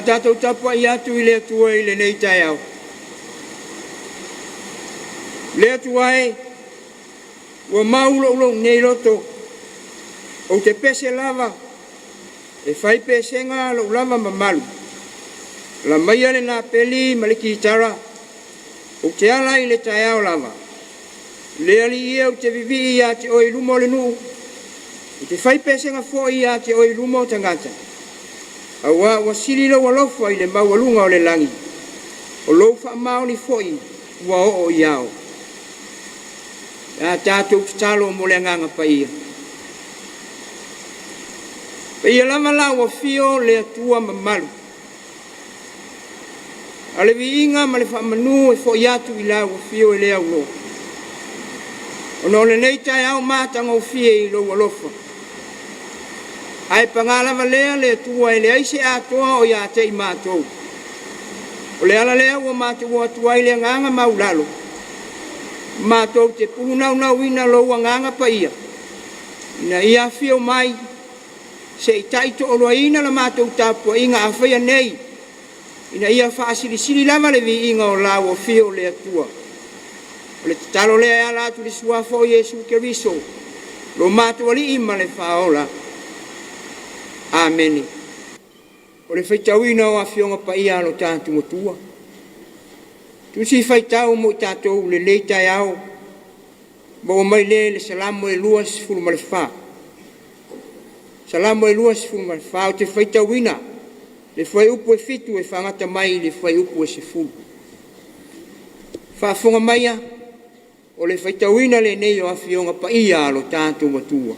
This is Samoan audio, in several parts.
tatou tapuai atu i le Atua i lenei taeao. Le Atua e, ua mau lou lou nei loto, ou te pese lava e fai pesega lou lava mamalu. Ala maia le napeli ma le kitara, ou te ala i le taeao lava. Le Alii e ou te vivii ia te oe i luma o le nuu, ou te fai pesega foi ia te oe i luma o tagata. Auā ua sili lou alofa i le maualuga o le lagi, o lou faamaoni foi ua oo i ao. Pe a tatou tatalo mo le Agaga Paia. Paia lava lau Afio le Atua mamalu, a o le viiga ma le faamanu e foi atu i lau Afio e le auloa, ona o lenei taeao matagofie i lou alofa. Ae paga lava lea le Atua e leai se atoa o ia te i matou. O le ala lea ua matou o atu ai i le agaga maualalo, matou te punaunauina lou Agaga Paia, ina ia afio mai se i taitoaluaina la matou tapuaiga a faia nei, ina ia faasilisili lava le viiga o lau afio le Atua. O le tatalo lea e ala atu i le Suafa o Iesu Keriso, lo matou Alii ma le Faaola. Amene. O le faitauina o Afioga Paia a lo tatou Atua. Tusi faitau mo i tatou i lenei taeao, maua mai lea i le Salamo e 24. Salamo e 24, ou te faitauina le fuaiupu e 7 e faagata mai i le fuaiupu e 10. Faafofoga maia, o le faitauina lenei o Afioga Paia a lo tatou Atua.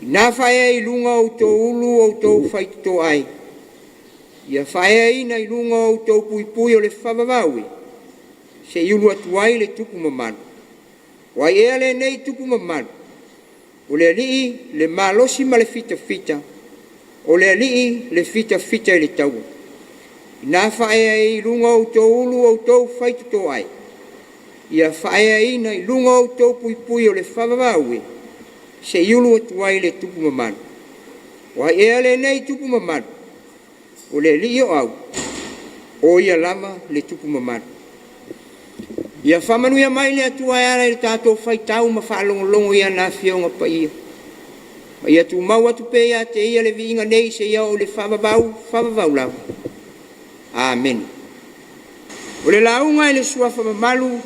Ina faaea i luga o outou ulu o outou faitotoa ai, ia faaeaina i luga o outou puipui o le faavavau, seia ulu atu ai le tupu mamalu. O ai ea lenei tupu mamalu? O le Alii le malosi ma le fitafita, o le Alii le fitafita i le taua. Ina faaea ai i luga o outou ulu o outou faitotoa ai, ia faaeaina i luga o outou puipui o le faavavau, seia ulu atu ai le tupu mamalu. O ai ea lenei tupu mamalu? O le Alii o au, o ia lava le tupu mamalu. Ia faamanuia mai le Atua e ala i le tatou faitau ma faalogologo i ana Afioga Paia. Ma ia tumau atu pea ia te Ia le viiga nei seia oo i le faavavau, faavavau lava. Amene. O le lauga i le Suafa mamalu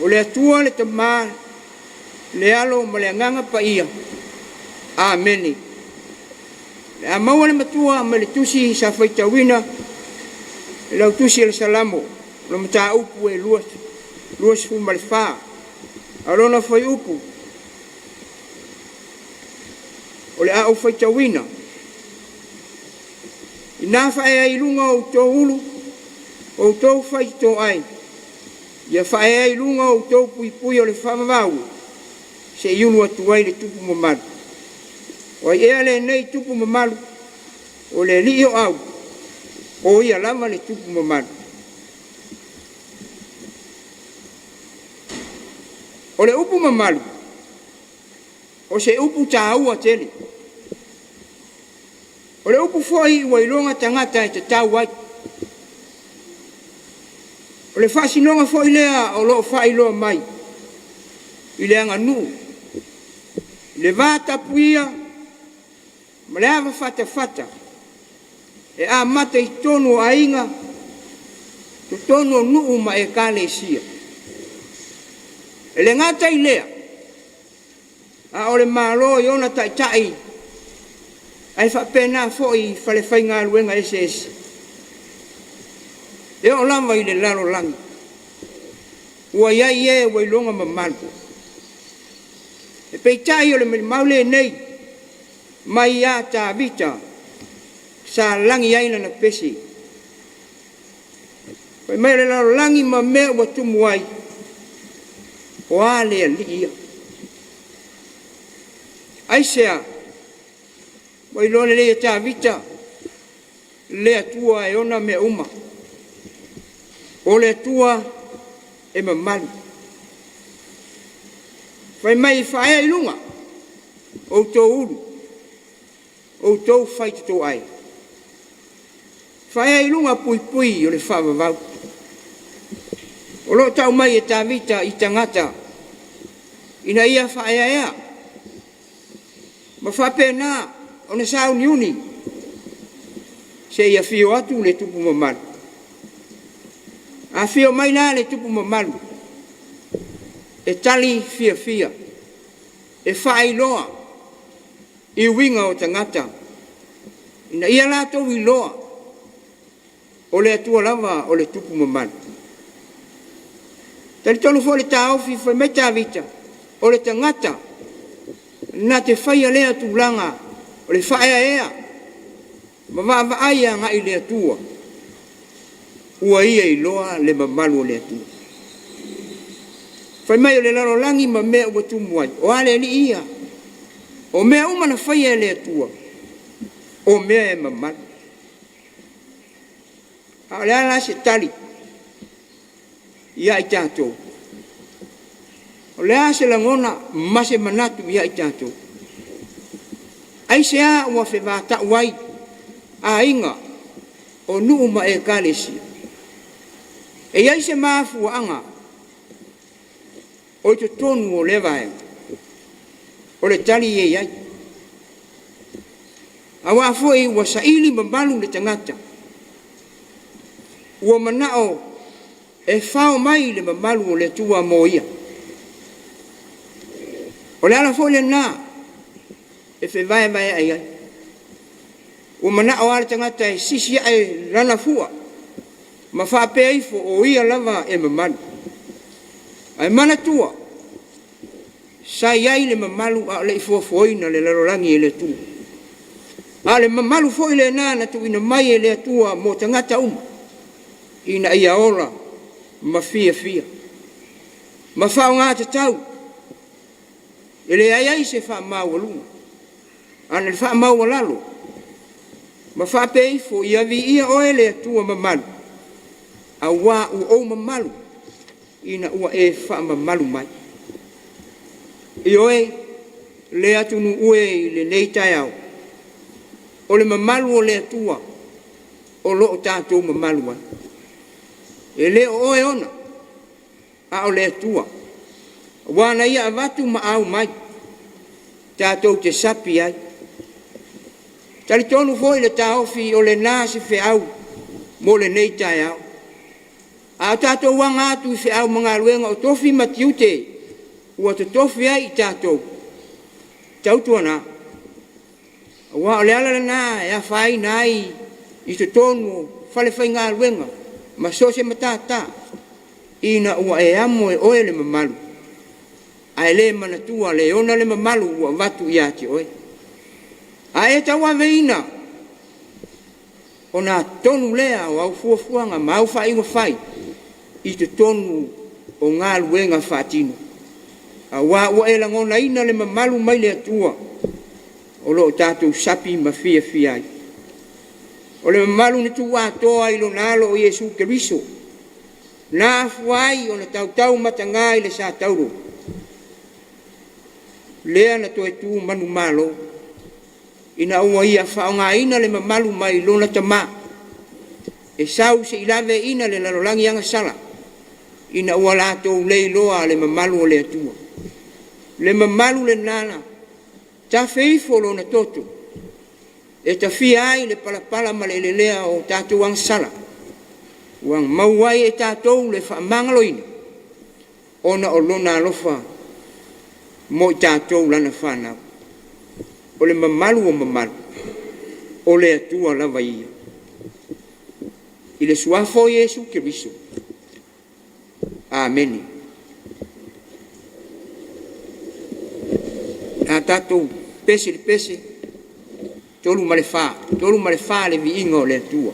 o le Atua le Tama, le Alo ma le Agaga Paia. Amene. Le a maua le matua mai le tusi sa faitauina i lau tusi o le Salamo, o le mataupu e 24, a o lona fuaiupu o le a ou faitauina. Ina faaea ai i luga o outou ulu, o outou faitotoa ai, ia faaea ai i luga o outou puipui o le faavavau, seia ulu atu ai le tupu mamalu. O ai ea lenei tupu mamalu? O le Alii o au, o ia lava le tupu mamalu. O le upu mamalu, o se upu taua tele. O le upu foi ua iloga tagata e tatau ai. O le faasinoga foi lea o lo o faailoa mai i le aganuu, i le vatapuia ma le avafatafata e amata i totonu o aiga, totonu o nuu ma ekalesia. E le gata i lea, a o le Malo i ona taitai ae faapena foi i falefaigaluega eseese e oo lava i le lalolagi ua i ai e ua iloga mamalu. Peitai o le maumau lenei mai ia Tavita sa lagi ai lana pese. Fai mai o le lalolagi ma mea ua tumu ai, o a le alii ia? Aisea? Ua iloa lelei e Tavita le Atua e ona mea uma. O le Atua e mamalu. Fai mai e faaea i luga outou ulu, outou faitotoa ai. Faaea i luga puipui o le faavavau. O lo o tau mai e Tavita i tagata ina ia faaeaea ma faapena ona sauniuni seia afio atu le Tupu mamalu. A afio mai la le Tupu mamalu e tali fiafia, e faailoa i uiga o tagata ina ia latou iloa o le Atua lava o le Tupu mamalu. E talitonu foi le taofi fai mai Tavita, o le tagata na te faia lea tulaga o le faaeaea ma vaavaai agai i le Atua ua ia iloa le mamalu o le Atua. Fai mai o le lalolagi ma mea ua tumu ai, o a le alii ia? O mea uma na faia e le Atua, o mea e mamalu. A o le a la se tali ia i tatou? O le a se lagona ma se manatu ia i tatou? Aisea ua fevatau ai aiga o nuu ma ekalesia? E i ai se mafuaaga o i totonu o lea vaega? O le tali e i ai. Aua foi ua saili mamalu le tagata, ua manao e fao mai le mamalu o le Atua mo ia. O le ala foi lena e fevaevaea'i ai. Ua manao lava le tagata e sisi ae lana fua ma faapea ifo o ia lava e mamalu. Ae manatua, sa i ai le mamalu a o le i foafoaina le lalolagi e le Atua. A o le mamalu foi lena na tuuina mai e le Atua mo tagata uma ina ia ola ma fiafia ma faaaoga tatau. E leai ai se faamaualuga, a o le faamaualalo ma faapea ifo, ia viia Oe le Atua mamalu, aua ua ou mamalu ina ua e faamamalu mai. Ioe, le atunuu e i lenei taeao, o le mamalu o le Atua o lo o tatou mamalu ai. E le o oe ona, a o le Atua, ua na Ia avatu ma aumai tatou te sapi ai. E talitonu foi le taofi o lena se feau mo lenei taeao. A tatou aga atu i feau ma galuega o tofi ma tiute ua totofi ai i tatou, tautuana, aua o le ala lena e afaina ai i totonu o falefaigaluega ma so o se matata ina ua e amo e oe le mamalu ae le manatua le ona le mamalu ua avatu ia te oe. A e tauaveina ona tonu lea o au fuafuaga ma au faaiuga fai i totonu o galuega faatino, aua ua e lagonaina le mamalu mai le Atua o lo o tatou sapi ma fiafia ai. O le mamalu na tuuatoa i lona alo o Iesu Keriso, na afua ai ona tautaumataga i le satauro, lea na toe tu manumalo ina ua ia faaaogaina le mamalu mai lona Tama e sau se'i laveaiina le lalolagi agasala ina ua latou le iloa le mamalu o le Atua. Le mamalu lena na tafe ifo lona toto e tafia ai le palapala ma le elelea o tatou agasala ua maua ai e tatou le faamagaloina ona o lona alofa mo i tatou lana fanau. O le mamalu o mamalu, o le Atua lava ia. I le Suafa o Iesu Keriso. Amene. A tatou pese i le pese, 3 ma le 4, 3 ma le 4 le viiga o le Atua.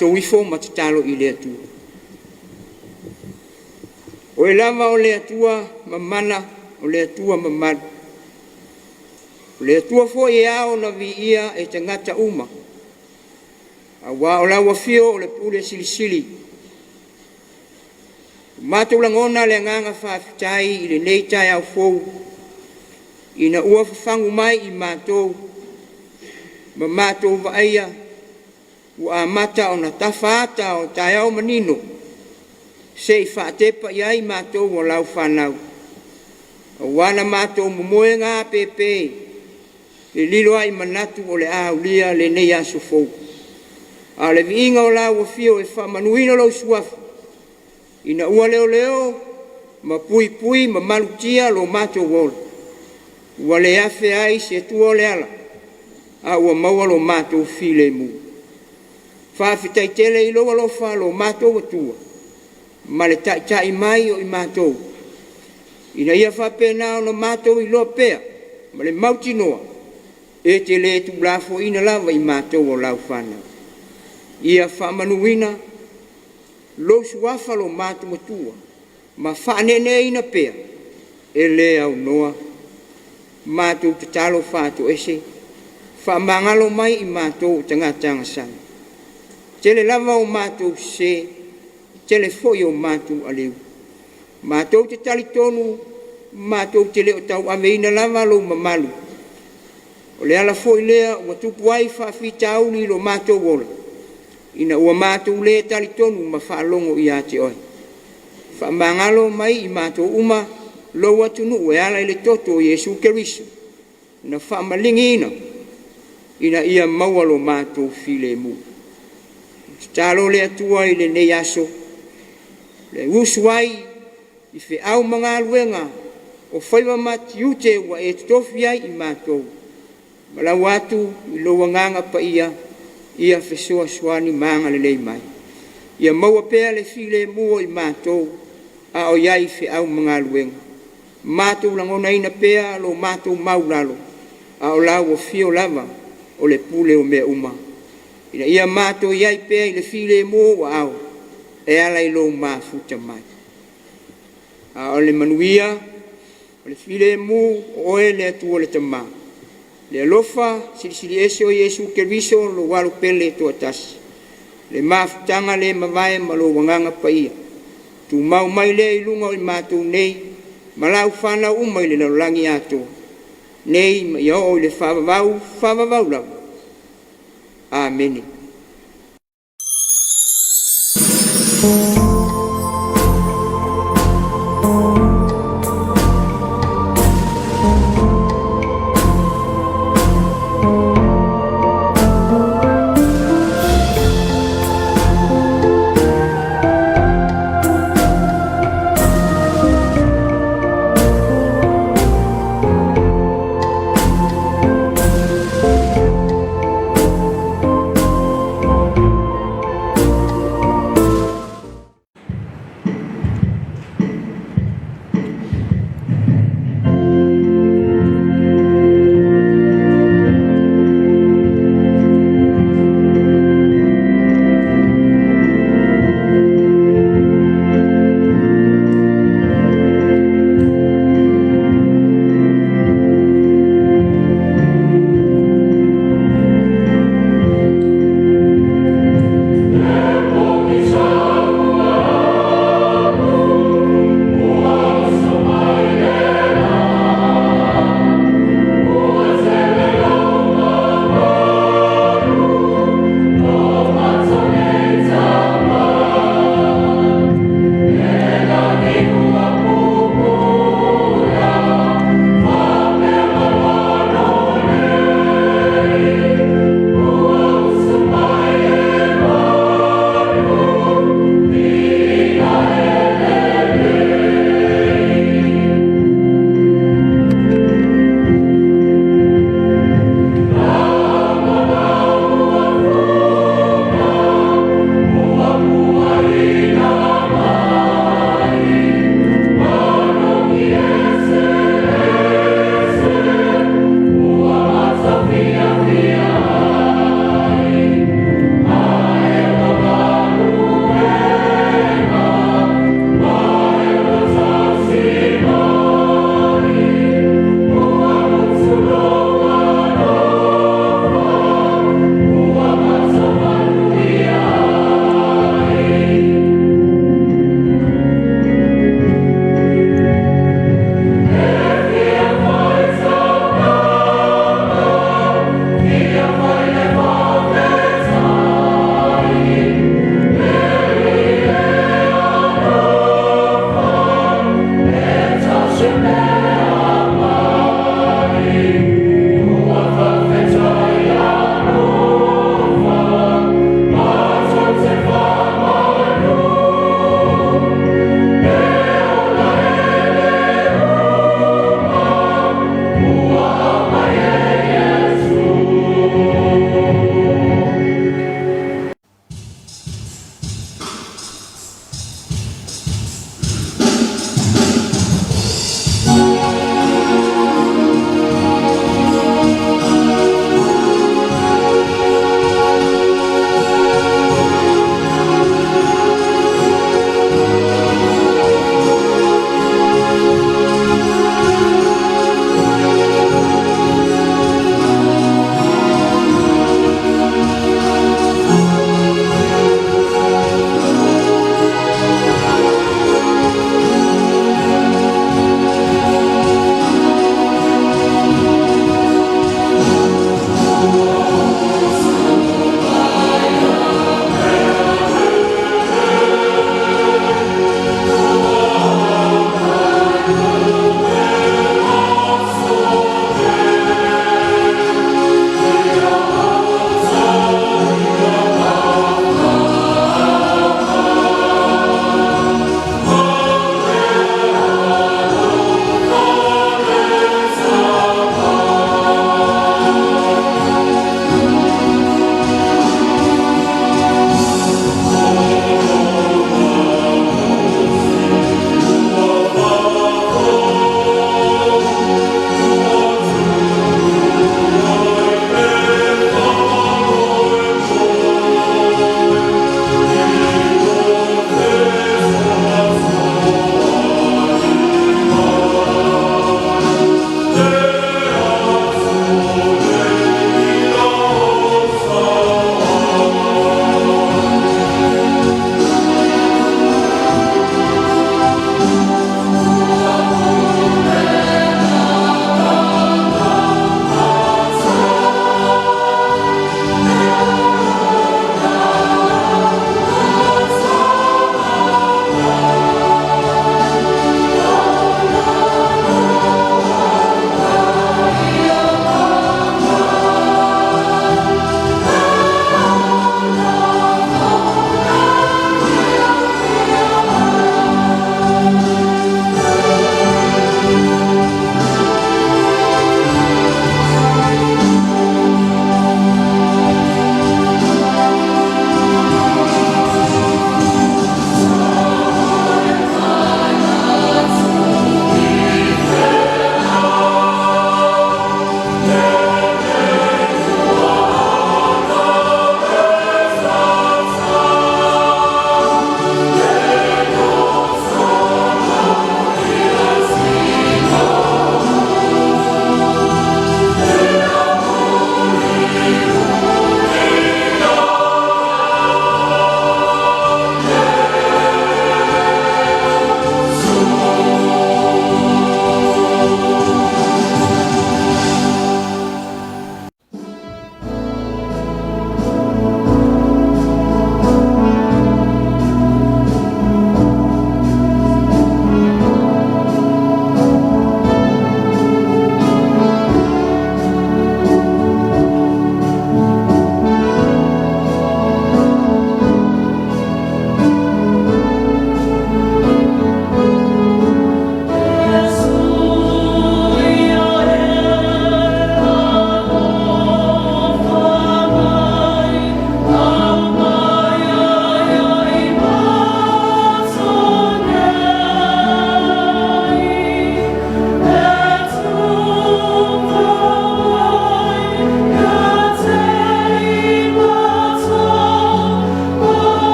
Tatou ifo ma tatalo i le Atua. Oe lava o le Atua mamana, o le Atua mamalu, o le Atua foi e ao ona viia e tagata uma, aua o lau afio o le Pule Silisili. Ua matou lagona le agaga faafetai i lenei taeao fou ina ua fafagu mai i matou ma matou vaaia ua amata ona tafa ata o taeao manino se i faatepa i ai matou o lau fanau, aua na matou momoe gapepe e lilo ai i manatu o le a aulia lenei aso fou. A o le viiga o lau afio e faamanuina lou Suafa ina ua leoleo ma puipui ma malutia lo matou ola, ua le afea ai se tua o le ala, a ua maua lo matou filemu. Faafetai tele i lou alofa lo matou Atua ma le taitai mai o i matou, ina ia faapena ona matou iloa pea ma le mautinoa e te le tuulafoaiina lava i matou o lau fanau. Ia faamanuina lou Suafa lo matou Atua ma faaneeneeina pea, e le aunoa matou tatalo faatoese, faamagalo mai i matou o tagata agasala. Tele lava o matou sese, tele foi o matou aleu. Matou te talitonu matou te le o tauaveina lava lou mamalu. O le ala foi lea ua tupu ai faafitauli i lo matou ola, ina ua matou le talitonu ma faalogo ia te Oe. Faamagalo mai i matou uma lou atunuu e ala i le toto o Iesu Keriso na faamaligiina ina ia maua lo matou filemu. Tatalo le Atua i lenei aso, le usu ai i feau ma galuega o faiva ma tiute ua e totofi ai i matou, valaau atu i lou Agaga Paia ia fesoasoani ma agalelei mai, ia maua pea le filemu o i matou a o i ai i feau ma galuega. Matou lagonaina pea lo matou maualalo, a o lau afio lava o le pule o mea uma, ina ia matou i ai pea i le filemu o ou aao e ala i lou mafuta mai. A o le manuia o le filemu o Oe le Atua le Tama, le alofa Silisili Ese o Iesu Keriso lou Alo pele e toatasi, le mafutaga le mavae ma lou Agaga Paia, tumau mai lea i luga o i matou nei ma lau fanau uma i le lalolagi atoa, nei ma ia oo i le faavavau, faavavau lava. Amene.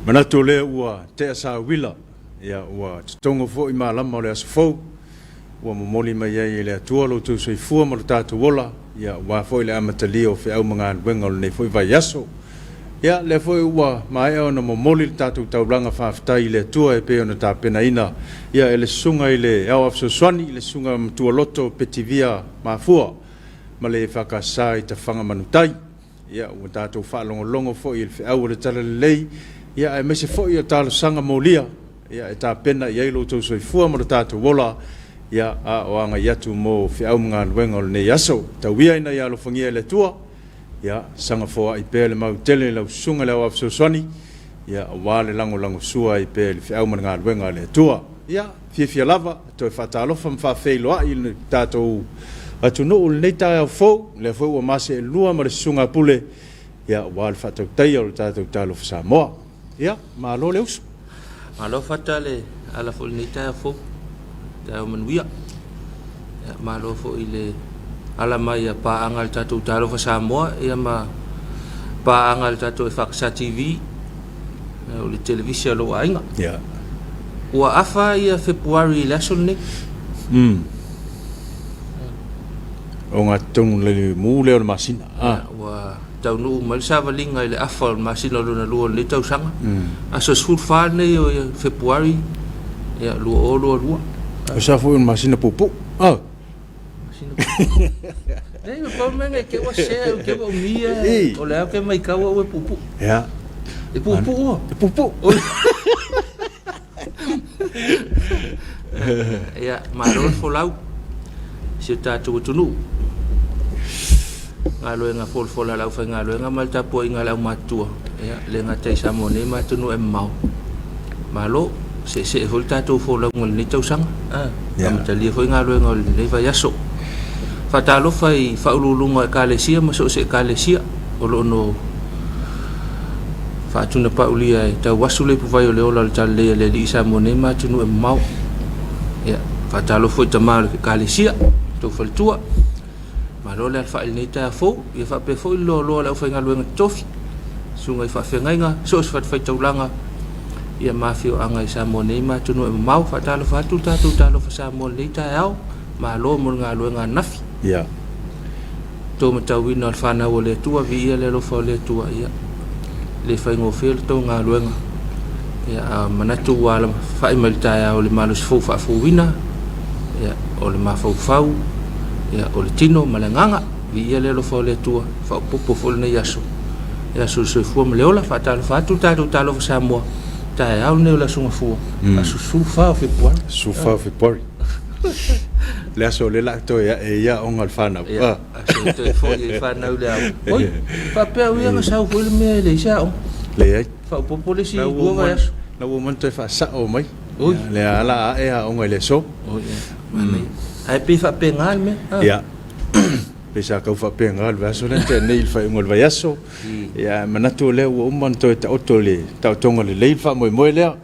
Manatu o lea ua tea sauila, ia ua totogo foi malama o le aso fou, ua momoli mai ai e le Atua lo outou soifua ma lo tatou ola, ia aua foi le amatalia o feau ma galuega o lenei foi vaiaso. Ia, lea foi ua maea ona momoli le tatou taulaga faafetai i le Atua e pei ona tapenaina ia e le Susuga i le Aoao Fesoasoani, le Susuga Matualoto Petivia Mafua ma le EFKS i Tafaga Manutai. Ia, ua tatou faalogologo foi i le feau o le Talalelei, ia aemaise foi o talosaga molia, ia e tapena i ai lo outou soifua ma lo tatou ola, ia a o agai atu mo feau ma galuega o lenei aso. Tau ia ina ia alofagia e le Atua, ia saga foai pea le mau tele i lau Susuga i le Aoao Fesoasoani, ia aua le lagolagosua ai pea i le feau ma le galuega a le Atua. Ia, fiafia lava e toe faatalofa ma faafeiloai i le tatou atunuu i lenei taeao fou, lea foi ua maseelua ma le Susuga a Pule, ia aua le faatautaia o le tatou Talofa Samoa. Ia, malo le uso. Malo fata le ala foi i lenei taeao fou, taeao manuia. Ia, malo foi i le ala mai a paaga a le tatou Talofa Samoa ia ma paaga a le tatou EFKS TV, o le televise a lou aiga. Yeah. Ua afa ia Fepuari i le aso lenei. O gatotonu le mu lea o le masina. Ah. Ua taunuu mai le savaliga i le afa o le masina lona lua o lenei tausaga. Aso 14 lenei o Fepuari ia 2022. O sa foi o le masina puupuu. Ah. Nei, o pau mea nei ke ua sea, ke ua umia, o le ao ke mai kau au e puupuu. Ia. E puupuu ua. E puupuu. Ia, malo le folau i si o tatou atunuu. Galuega folafola a le aufaigaluega ma le tapuaiga a le aumatutua, ia, le gata i Samoa nei ma atunuu e mamao. Malo, seesee foi le tatou folauga i lenei tausaga, amatalia foi galuega o lenei vaiaso. Faatalofa i faauluuluga o Ekalesia ma so o se Ekalesia o lo o no faatunapaulia e tauasu le ipuvai o le ola o le Talalelei a le Alii i Samoa nei ma atunuu e mamao. Ia, faatalofa foi i tama o le Ekalesia, tou faletua. Malo le alafai i lenei taeao fou. Ia faapea foi le loaloa o le aufaigaluega totofi, susuga i faafeagaiga, so o se fatafaitaulaga, ia ma afioaga i Samoa nei ma atunuu e mamao. Faatalofa atu le tatou Talofa Samoa i lenei taeao. Malo mo le galuega ananafi. Ia. Tou matauina o le fanau a le Atua, viia le alofa o le Atua. Ia, le faigofie le tou galuega. Ia, a manatu ua alafai mai le taeao i le malosi fou faafouina, ia, o le mafaufau, ia, o le tino ma le agaga. Viia le alofa o le Atua, faaopoopo foi lenei aso. Le aso o le soifua ma le ola, faatalofa atu le tatou Talofa Samoa, taeao lenei o le Aso Gafua, aso 14 o Fepuari. 14 o Fepuari. Le aso o lea la toe ae i aoga le fanau. Ia, aso toe foi i fanau le aoga. Oi, faapea uia na sau foi le mea e leai se aoga. Leai. Faaopoopo le isi 2 vaiaso. La ua uma ona toe faasao mai. Oi. Lea la ae aoga i le aso. Oi, manaia. Ae pei faapena le mea. Ia. Pei sa tau faapena le vaiaso lea na tea nei i le faaiuga o le vaiaso. Ia, manatu o lea ua uma ona toe taoto i le taotoga lelei le faamoemoe lea.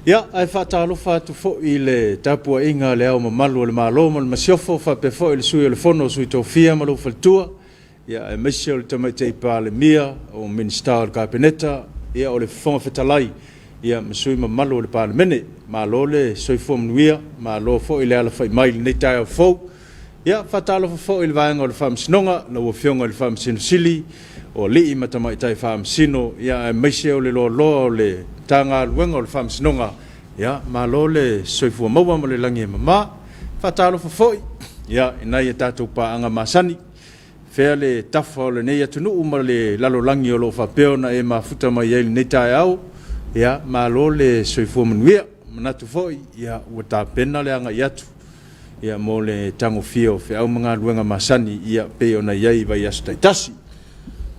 Ia, ae faatalofa atu foi i le tapuaiga a Le Ao Mamalu o le Malo ma le Masiofo, faapea foi le Sui o le Fono a Sui Tofia ma lou faletua, ia, aemaise o le Tamaitai Palemia, o Minisita o le Kapeneta, ia, o le Fofoga Fetalai, ia, ma sui usufono mamalu o le Palemene. Malo le soifua manuia, malo foi le alafai mai i lenei taeao fou. Ia, faatalofa foi i le vaega o le Faamasinoga, lau Afioga i le Faamasino Sili, o alii ma tamaitai Faamasino, ia aemaise o le loaloa o le Matagaluega o le Faamasinoga, ia, malo le soifua maua ma le lagi e mama. Faatalofa foi, ia, i nai a tatou paaga masani, fea le tafa o lenei atunuu ma le lalolagi o lo o faapea ona e mafuta mai ai i lenei taeao, ia, malo le soifua manuia. Manatu foi, ia, ua tapena le agai atu ia mo le tagofia o feau ma galuega masani ia pei ona i ai i vaiaso taitasi.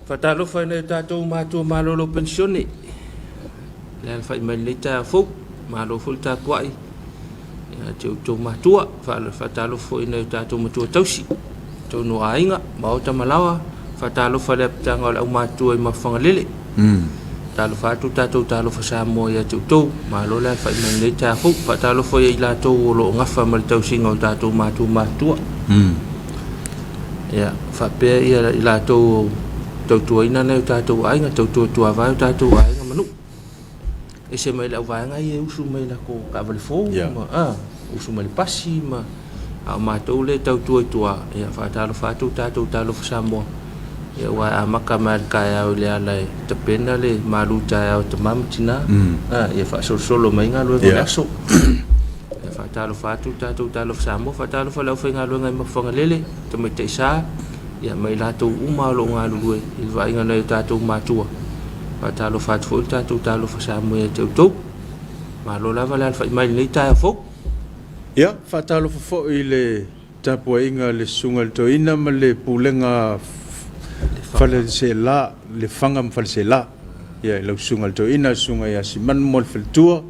Faatalofa i nai o tatou matua malolo penisione, le alafai mai lenei taeao fou, malo foi le tapuai ia te outou matua. Faatalofa foi i nai o tatou matua tausi, tonu o aiga, maota ma laoa. Faatalofa i le apitaga o le aumatua i Mafagalele. Talofa atu tatou talofa Samoa ia te outou. Malo le alafai mai lenei taeao fou. Faatalofa ia i latou o lo o gafa ma le tausiga o tatou matua matutua. Ia, faapea ia i latou o tautuaina nai o tatou aiga, tautua tuavae o tatou aiga ma nuu. Ese mai le auvaega ia e usu mai i latou taavale fou ma a, usu mai le pasi ma a o matou lea e tautua i tua, ia faatalofa atu tatou Talofa Samoa. Ia aua e amata mai lava i le taeao i le ala e tapena le malu taeao a tama ma tina, a, ia faasolosolo mai ai galuega o le aso. Ia faatalofa atu tatou Talofa Samoa, faatalofa i le aufaigaluega i Mapuifagalele, Tamaitai Sa, ia ma i latou uma o lo o galulue i le vaaiga o nai o tatou matua. Faatalofa atu foi le tatou Talofa Samoa ia te outou. Malo lava le alafai mai i lenei taeao fou. Ia, faatalofa foi i le tapuaiga a le Susuga i le Toeaina ma le Pulega Faleseela, Lefaga ma Faleaseela. Ia, i lau Susuga i le Toeaina, le Susuga ia Simanu ma le faletua,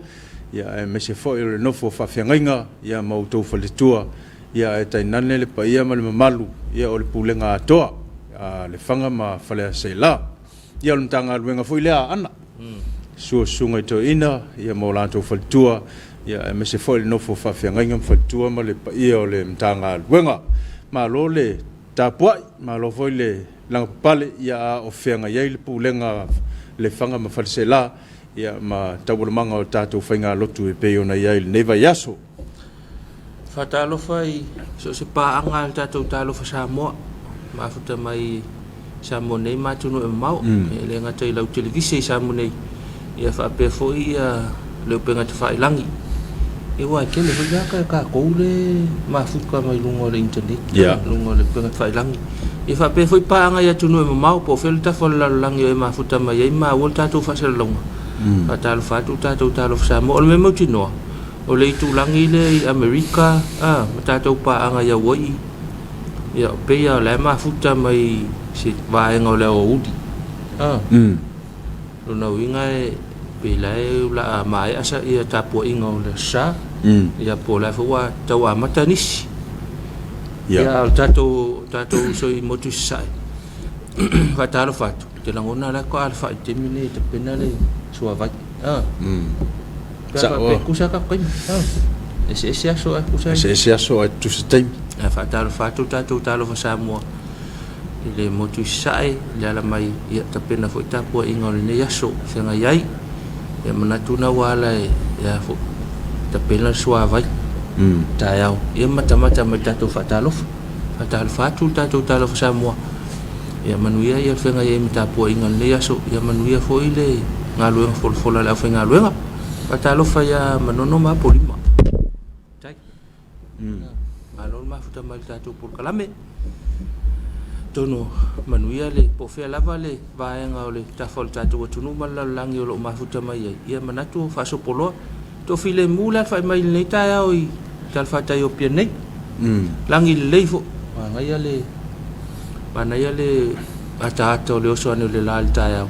ia aemaise foi o le nofo a faafeagaiga, ia ma outou faletua. Ia ae tainane le paia ma le mamalu ia o le Pulega atoa a Lefaga ma Faleaseela. Ia o le Matagaluega foi lea a Aana, susu o Susuga i Toeaina ia ma o latou faletua, ia aemaise foi le nofo faafeagaiga ma faletua ma le paia o le Matagaluega. Malo le tapuai, malo foi le lavapapale, ia a o feagai ai le Pulega a Lefaga ma Faleaseela ia ma taualumaga o tatou faigalotu e pei ona i ai i lenei vaiaso. Faatalofa i so o se paaga a le tatou Talofa Samoa, mafuta mai i Samoa nei ma atunuu e mamao, e le gata i lau televise i Samoa nei, ia faapea foi le upega tafailagi. Ia aua e tele foi tagata e tatou le mafuta mai luga o le internet, luga o le upega tafailagi. Ia faapea foi paaga i atunuu e mamao, po o fea le tafa o le lalolagi o e mafuta mai ai ma maua le tatou faasalalauga. Faatalofa atu le tatou Talofa Samoa. O le mea mautinoa, O le itulagi lea i Amerika a, ma tatou paaga i Hawaii, ia pei lava o la e mafuta mai se vaega o le aoauli. A, lona uiga e pei la e o le a maea sa ia tapuaiga o le Aso Sa, ia po o la foi ua tau amata nisi. Ia, a o le tatou tatou uso i motu i Sasae, faatalofa atu, ou te lagona la e faatoa alafai i le taimi lenei e tapena le suavai. A. Sao. Tusa tatou taimi. Eseese aso ae tusa. Eseese aso ae tusa taimi. Ae faatalofa atu tatou talofa Samoa i le motu i Sasae, le ala mai ia tapena foi tapuaiga o lenei aso feagai ai. Ia manatu na ua ala e a foi tapena le suavai taeao. Ia matamata mai tatou faatalofa. Faatalofa atu le tatou talofa Samoa. Ia manuia ia le feagai ai ma tapuaiga o lenei aso. Ia manuia foi le galuega folafola a le aufaigaluega. Faatalofa ia Manono ma Apolima. Tai. Malo le mafuta mai le tatou polokalame. Atonu manuia le po o fea lava le vaega o le tafa o le tatou atunuu ma le lalolagi o lo o mafuta mai ai. Ia manatu o faasopoloa. Toafilemu le alafai mai i lenei taeao i talafatai o Apia nei. Lagi lelei foi. Manaia le manaia le ataata o le oso ane o le la i le taeao.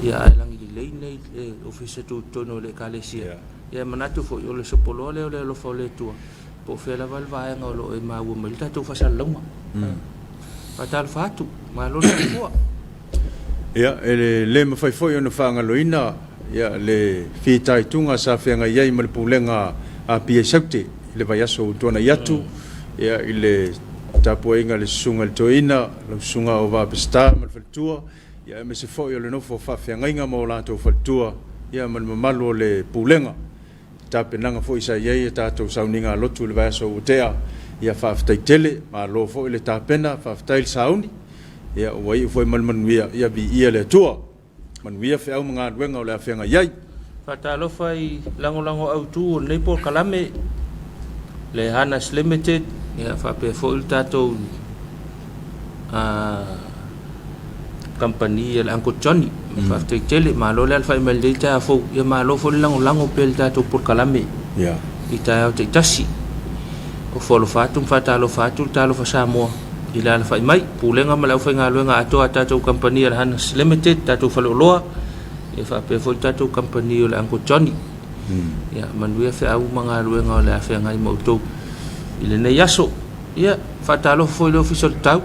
Ia ae lagi lelei nei le ofisa tutotonu o le Ekalesia. Ia e manatu foi o le sopoloa lea o le alofa o le Atua po o fea lava le vaega o lo o e maua mai ai le tatou faasalalauga. Faatalofa atu, malo le soifua. Ia, e le mafai foi ona faagaloina ia le fitaituga sa feagai ai ma le Pulega a Apia i Saute i le vaiaso ua tuanai atu, ia, i le tapuaiga a le Susuga i le Toeaina, lau Susuga Auvaa Peseta ma le faletua, ia aemaise foi o le nofo faafeagaiga ma o latou faletua, ia ma le mamalu o le Pulega. Tapenaga foi sa i ai a tatou sauniga lotu i le vaiaso ua tea, ia faafetai tele, malo foi le tapena, faafetai le sauni, ia ua iu foi ma le manuia, ia viia le Atua. Manuia feau ma galuega o le a feagai ai. Faatalofa i lagolago autu o lenei polokalame, le Hanas Limited, ia faapea foi le tatou kamupani a le Uncle Johnny. Faafetai tele, malo le alafai mai i lenei taeao fou. Ia malo foi le lagolago pea i le tatou polokalame i taeao taitasi. Ofo alofa atu ma faatalofa atu le Talofa Samoa i le alafai mai. Pulega ma le aufaigaluega atoa a tatou kamupani a le Hanas Limited, tatou faleoloa, ia faapea foi le tatou kamupani o le Uncle Johnny. Ia manuia feau ma galuega o le a feagai ma outou i lenei aso. Ia, faatalofa foi i le Ofisa o le Tau.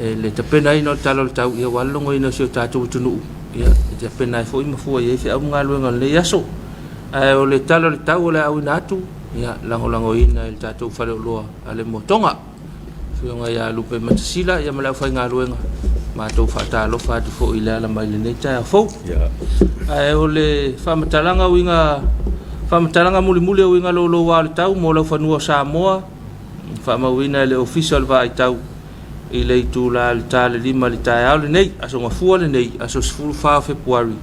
E le tapenaina o le Tala o le Tau, ia aua le logoina o si o tatou atunuu, ia, e tapena ai foi ma fua i ai feau ma galuega o lenei aso. Ae o le Tala o le Tau o le a auina atu, ia, lagolagoina e le tatou faleoloa a le Motoga. Afioga ia Lupe Matasila ia ma le aufaigaluega. Matou faatalofa atu foi i le ala mai lenei taeao fou. Ae o le faamatalaga uiga faamatalaga mulimuli o uiga louloua o le tau mo laufanua o Samoa, faamauina e le Ofisa o le Vaai Tau i le itula i le ta le 5 i le taeao lenei, aso Gafua lenei, aso 14 o Fepuari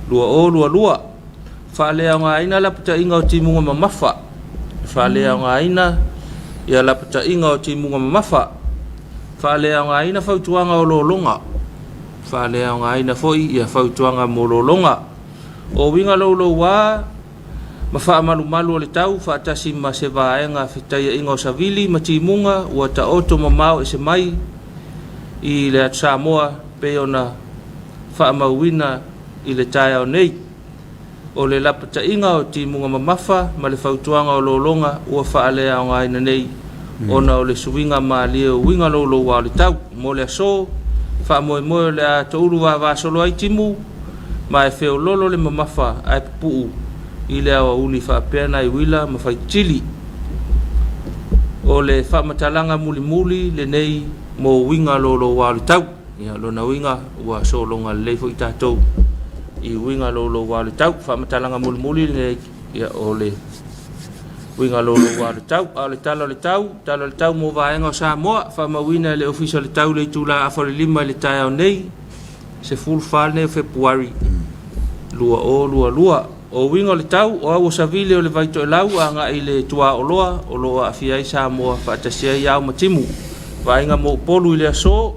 2022. Faaleaogaina lapataiga o timuga mamafa. Faaleaogaina ia lapataiga o timuga mamafa. Faaleaogaina fautuaga o lologa. Faaleaogaina foi ia fautuaga mo lologa. O uiga louloua ma faamalumalu o le tau faatasi ma se vaega fetaiaiga o savili ma timuga ua taoto mamao ese mai i le atu Samoa pei ona faamauina i le taeao nei. O le lapataiga o timuga mamafa ma le fautuaga o lologa ua faaleaogaina nei ona o le suiga malie o uiga louloua o le tau. Mo le aso, faamoemoe o le a toulu vavasolo ai timu ma e feololo le mamafa ae pupuu i le aoauli faapea nai uila ma faitili. O le faamatalaga mulimuli lenei mo uiga louloua o le tau. Ia, lona uiga ua sologa lelei foi tatou i uiga louloua o le tau. Faamatalaga mulimuli lenei, ia, o le uiga louloua o le tau. A o le tala o le tau, tala o le tau mo vaega o Samoa, faamauina e le Ofisa o le Tau i le itula 4:30 i le taeao nei, 14 lenei o Fepuari 2022. O uiga o le tau, o au o savili o le vai toelau agai i le tuaoloa o lo o aafia ai Samoa faatasi ai ao ma timu. Vaaiga mo Upolu i le aso,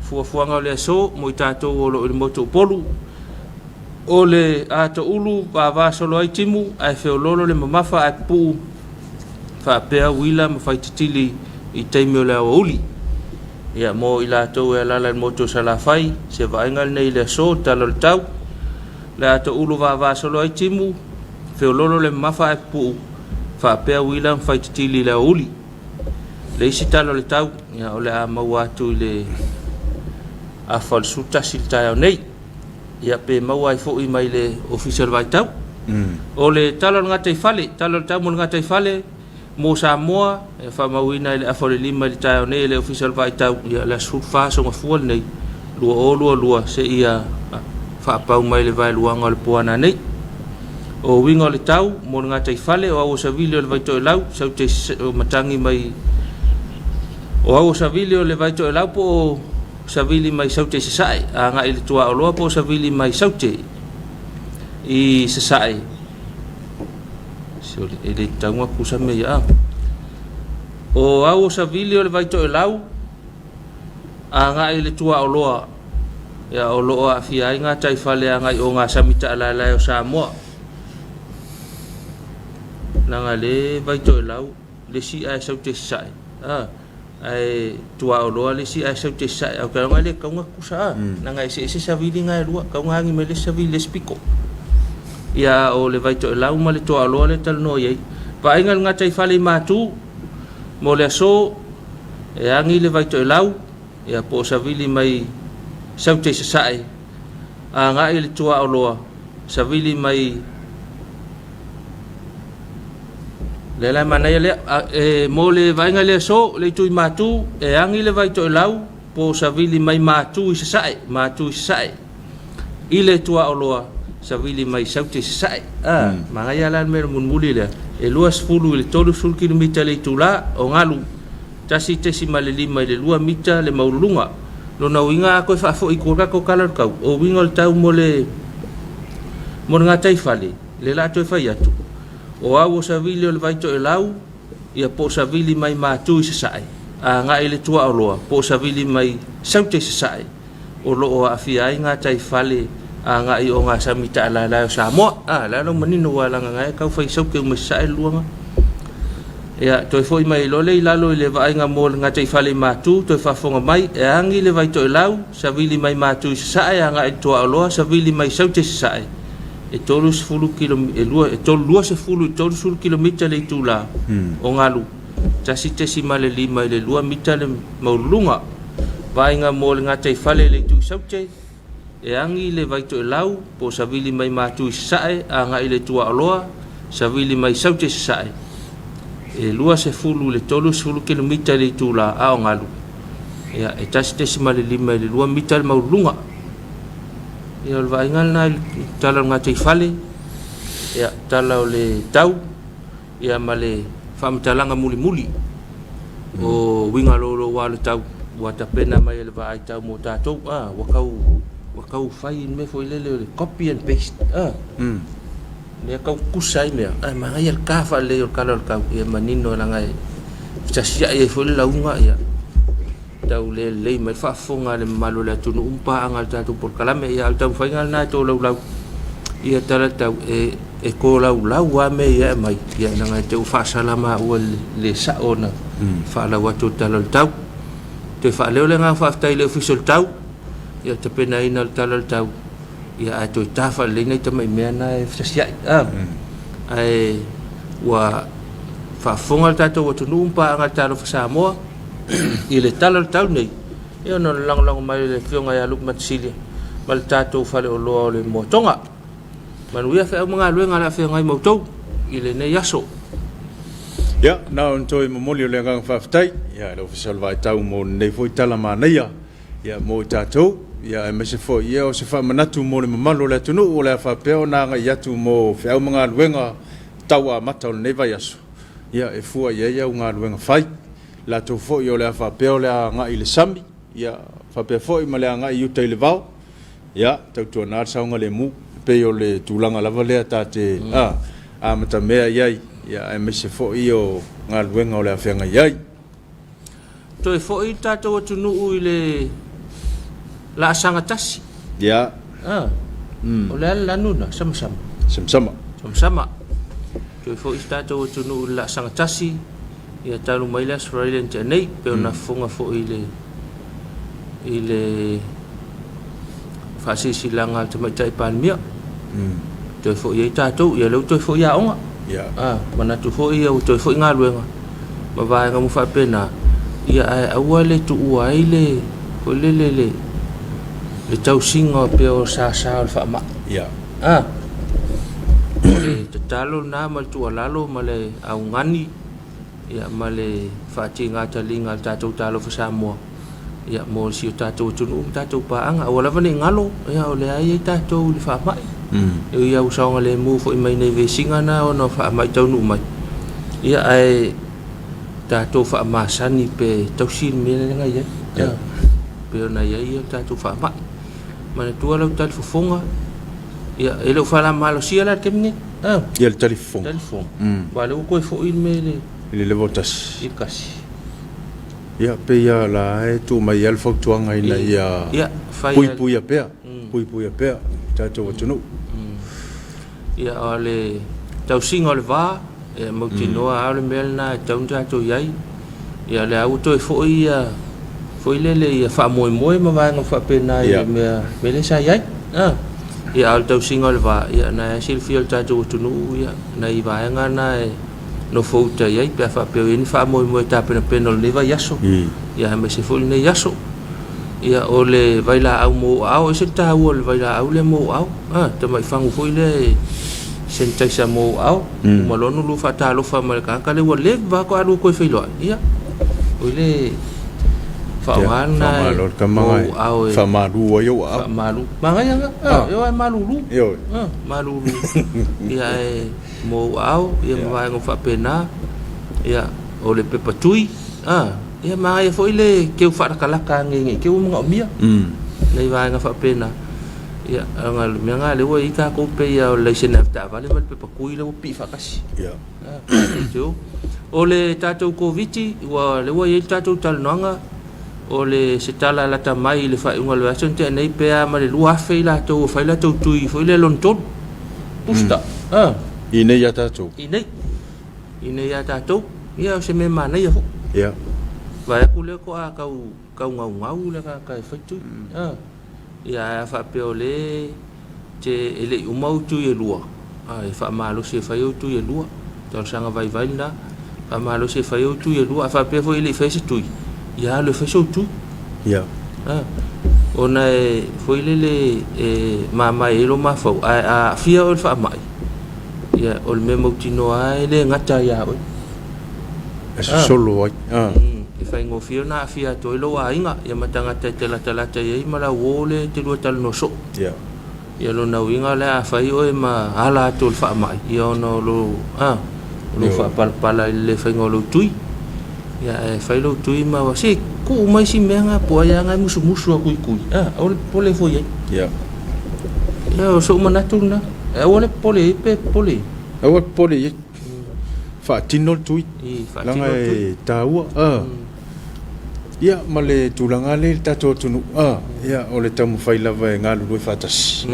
fuafuaga o le aso mo i tatou o lo o i le motu o Upolu. O le atoulu vavasolo ai timu ae feololo le mamafa ae pupuu faapea uila ma faititili i taimi o le aoauli. Ia, mo i latou e alaala i le motu o Salafai, se vaaiga lenei i le aso, tala o le tau. Le atoulu vavasolo ai timu, feololo le mamafa ae pupuu faapea uila ma faititili i le aoauli. Le isi tala o le tau, ia, o le a maua atu i le afa o le 11 i le taeao nei. Ia, pe maua ai foi mai le Ofisa o le Vaitau. O le tala o le gataifale, tala o le tau mo le gataifale mo Samoa, e faamauina i le afa o le 5 i le taeao nei e le Ofisa o le Vaitau, ia, le aso 14 aso Gafua lenei, 2022, seia faapau mai le vaeluaga o le po ana nei. O uiga o le tau mo le gataifale o au o savili o le Vaitoelau, saute o matagi mai o au o savili o le Vaitoelau po o savili mai Saute i Sasae, agai i le Tuaoloa po o savili mai Saute i Sasae. Sorry, e le tatau ona kusa mea ia. O au o savili o le Vaitoelau, agai i le Tuaoloa, ia, o lo o aafia ai gataifale agai o gasami taalaalae o Samoa. Leaga le Vaitoelau, le isi ae Saute i Sasae. Ah. Ae tuaoloa le isi ae sau te sae au ke le kaunga kusa a na ngai se se savili ngai lua kaunga angi me le savili le spiko ia o le vai to lau ma le tuaoloa le talanoa i ai vaaiga le gata i fale i matu mo le aso e agi le vai toelau ia po o savili mai sau te sasae agai le tuaoloa savili mai Lea la e manaia lea. E, mo le vaaiga i le aso, le itu i Matu, e agi le vai toelau po o savili mai Matu i Sasae, Matu i Sasae, i le tuaoloa, savili mai Saute i Sasae. A, manaia la le mea mulimuli lea, e 20 i le 30 kilomita le itula o galu, 1.5 i le 2 mita le maualuluga. Lona uiga a toe faafoi i tua le tatou tala o le tau, o uiga o le tau mo le, mo le gataifale, lea o le a toe fai atu, O au o savili o le vai toelau, ia po o savili mai Matu i Sasae, agai i le Tuaoloa, po o savili mai Saute i Sasae, o lo o aafia ai gatai fale agai o gasami taalaalae o Samoa. A, le a lau manino ua leaga ngai tau fai Saute uma i Sasae le luaga. Ia, toe foi mai loa lea i lalo i le vaaiga mo le gatai fale i Matu, toe faafofoga mai, e agi le vai toelau, savili mai Matu i Sasae agai i le Tuaoloa, savili mai Saute i Sasae, e 30 kilo, e lua, e 20 i 30 kilomita le itula o galu, 1.5 i le 2 mita le maualuluga. Vaaiga mo le gataifale i le itu i Saute, e agi le vai toelau po o savili mai Matu i Sasae agai i le Tuaoloa, savili mai Saute i Sasae, e 20 i le 30 kilomita le itula a o galu. Ia, e 1.5 i le 2 mita le maualuluga. Ia, o le vaaiga lena i le tala o le gataifale, ia, tala o le tau, ia ma le faamatalaga mulimuli o uiga louloua o le tau ua tapena mai e le vaai tau mo tatou. A, ua tau, ua tau fai le mea foi lele o le copy and paste. A, lea tau tutusa ai mea, ae manaia le ta faalelei o le tala o le tau, ia manino leaga e fetasiai ai foi le lauga, ia tau le lelei mai le faafofoga a le mamalu o le atunuu ma paaga i le tatou polokalame. Ia, a o le taumafaiga lena e tolaulau ia tala tau e tolaulau lava mea ia e aumai, ia leaga e te i ua faasala maua i le le sao ona faalau atu o le tala o le tau. Toe faaleo le agaga faafetai i le Ofisa o le Tau i le tapenaina o le tala o le tau, ia ae toe ta faalelei nai tamai mea na e fetasiai. Ae ua faafofoga le tatou atunuu ma paaga i le Talofa Samoa i le tala o le tau nei, ia ona o le lagolago mai o le Afioga ia Luke Matasilia ma le tatou faleoloa o le Moatoga. Manuia feau ma galuega o le a feagai ma outou i lenei aso. Ia, na ona toe momoli o le agaga faafetai ia i le Ofisa o le Vaitau mo lenei foi tala manaia ia mo i tatou, ia aemaise foi ia o se faamanatu mo le mamalu o le atunuu o le a faapea ona agai atu mo feau ma galuega tau amata o lenei vaiaso, ia e fua i ai au galuega fai. Latou foi o le a faapea o le a agai i le sami, ia faapea foi ma le agai i uta i le vao, ia tautuana le saogalemu, e pei o le tulaga lava lea ta te amatamea i ai, ia aemaise foi o galuega o le a feagai ai. Toe foi le tatou atunuu i le laasaga tasi. Ia. Ah. O le a le lanu lena? Samasama. Samasama. Samasama. Toe foi le tatou atunuu i le laasaga tasi, ia talu mai le Aso Faraile na tea nei, pei ona fofoga foi i le i le faasilasilaga a le Tamaitai Palemia. Toe foi ai tatou, ia lea ua toe foi aoga. Yeah. Manatu foi ia ua toe foi galuega ma vaega uma faapena, ia ae aua le tuua ai le foi lele le le tausiga pea o sasa o le faamai. Yeah. O le tatalo lena ma le tuualalo ma le augani ia ma le faatiga taliga a le tatou Talofa Samoa ia mo si o tatou atunuu ma tatou paaga. Aua lava ne i galo, ia o lea e i ai tatou i le faamai. E ui lava ua saogalemu foi mai nei vesiga na ona o faamai taunuu mai, ia ae tatou faamasani pe tausi le mea lea na i ai. Ia, pei ona i ai le tatou faamai. Manatua lau talifofoga, ia e le o faalamalosia la i le taimi nei. Ia le talifofoga. Talifofoga. Aua o lea ua toe foi le mea i le... I le level 1. I le 1. Ia, pei lava o la e tuu mai lava le fautuaga ina ia puipuia pea, puipuia pea le tatou atunuu. Ia, o le tausiga o le va, e mautinoa lava o le mea lena e tatau ona tatou i ai. Ia, o lea ua toe foi ia, foi lele ia faamoemoe ma vaega faapena i le mea lea sa i ai. Ia, a o le tausiga o le va, ia, na e silafia e le tatou atunuu, ia, nai vaega na e nofouta i ai pe a faapea o i ai ni faamoemoe tapenapena o lenei vaiaso, ia aemaise foi lenei aso. Ia, o le vailaau mo aao, e ese le taua o le vailaau lea mo aao. A, tamai fagu foi lea e sanitizer mo aao. Uma loa ona lua faatalofa ma le tagata lea ua leva lava faatoa lua toe feiloai. Ia, o le faaaoga lena mo aao e faamalu ai ou aao. Faamalu. Manaia lena. E o e malulu. Ioe. Malulu. Ia, ae mo ou aao, ia ma vaega uma faapena. Ia, o le pepa tui. Ia, manaia foi le keu faalatalata ane ne i te i ua manaomia. Nai vaega faapena. Ia, leaga o le mea lena lea ua i ai tatou pei lava o le laisene avetaavale ma le pepa tui lea ua pipii faatasi. O le tatou Koviti, ua lea ua i ai le tatou talanoaga, o le se tala lata mai i le faaiuga o le vaiaso na tea nei, pe a ma le 2,000 i latou ua fai latou tui foi lea lona tolu, booster. I nei ia tatou. I nei. I nei ia tatou. Ia, o se mea manaia foi. Ia. Vaai atu lea toa tau tau gaugau le tagata e fai tui. Ia, ae a faapea o lea te e le i uma ou tui e lua, e faamalosi e fai ou tui e lua. Talosaga vaivai lena. Faamalosi e fai ou tui e lua. A faapea foi e le i faia se tui, ia alu e fai sou tui. Ia. Ona e foi lele e mamae ai lou mafaufau, ae a aafia oe i le faamai, ia, o le mea mautinoa lava e le gata ia oe. E sosolo ai. E faigofie ona aafia atu ai lou aiga, ia ma tagata e te latalata i ai ma lau uo lea e te lua talanoa soo. Ia. Ia lona uiga o le a fai oe ma ala atu o le faamai, ia ona o lou, a, o lou faapalapala i le le faiga o lou tui. Ia ae fai lou tui ma se tuu mai si mea nga po ai lava e musumusu atu i tui, a, aua le popole foi i ai. Ia. Ia o sou manatu lena. Aua le popole i ai pe popole i ai. Aua le popole i ai. Faatino le tui. Leaga e taua. Ia, ma le tulaga lea i le tatou atunuu, ia, o le taumafai lava e galulue faatasi.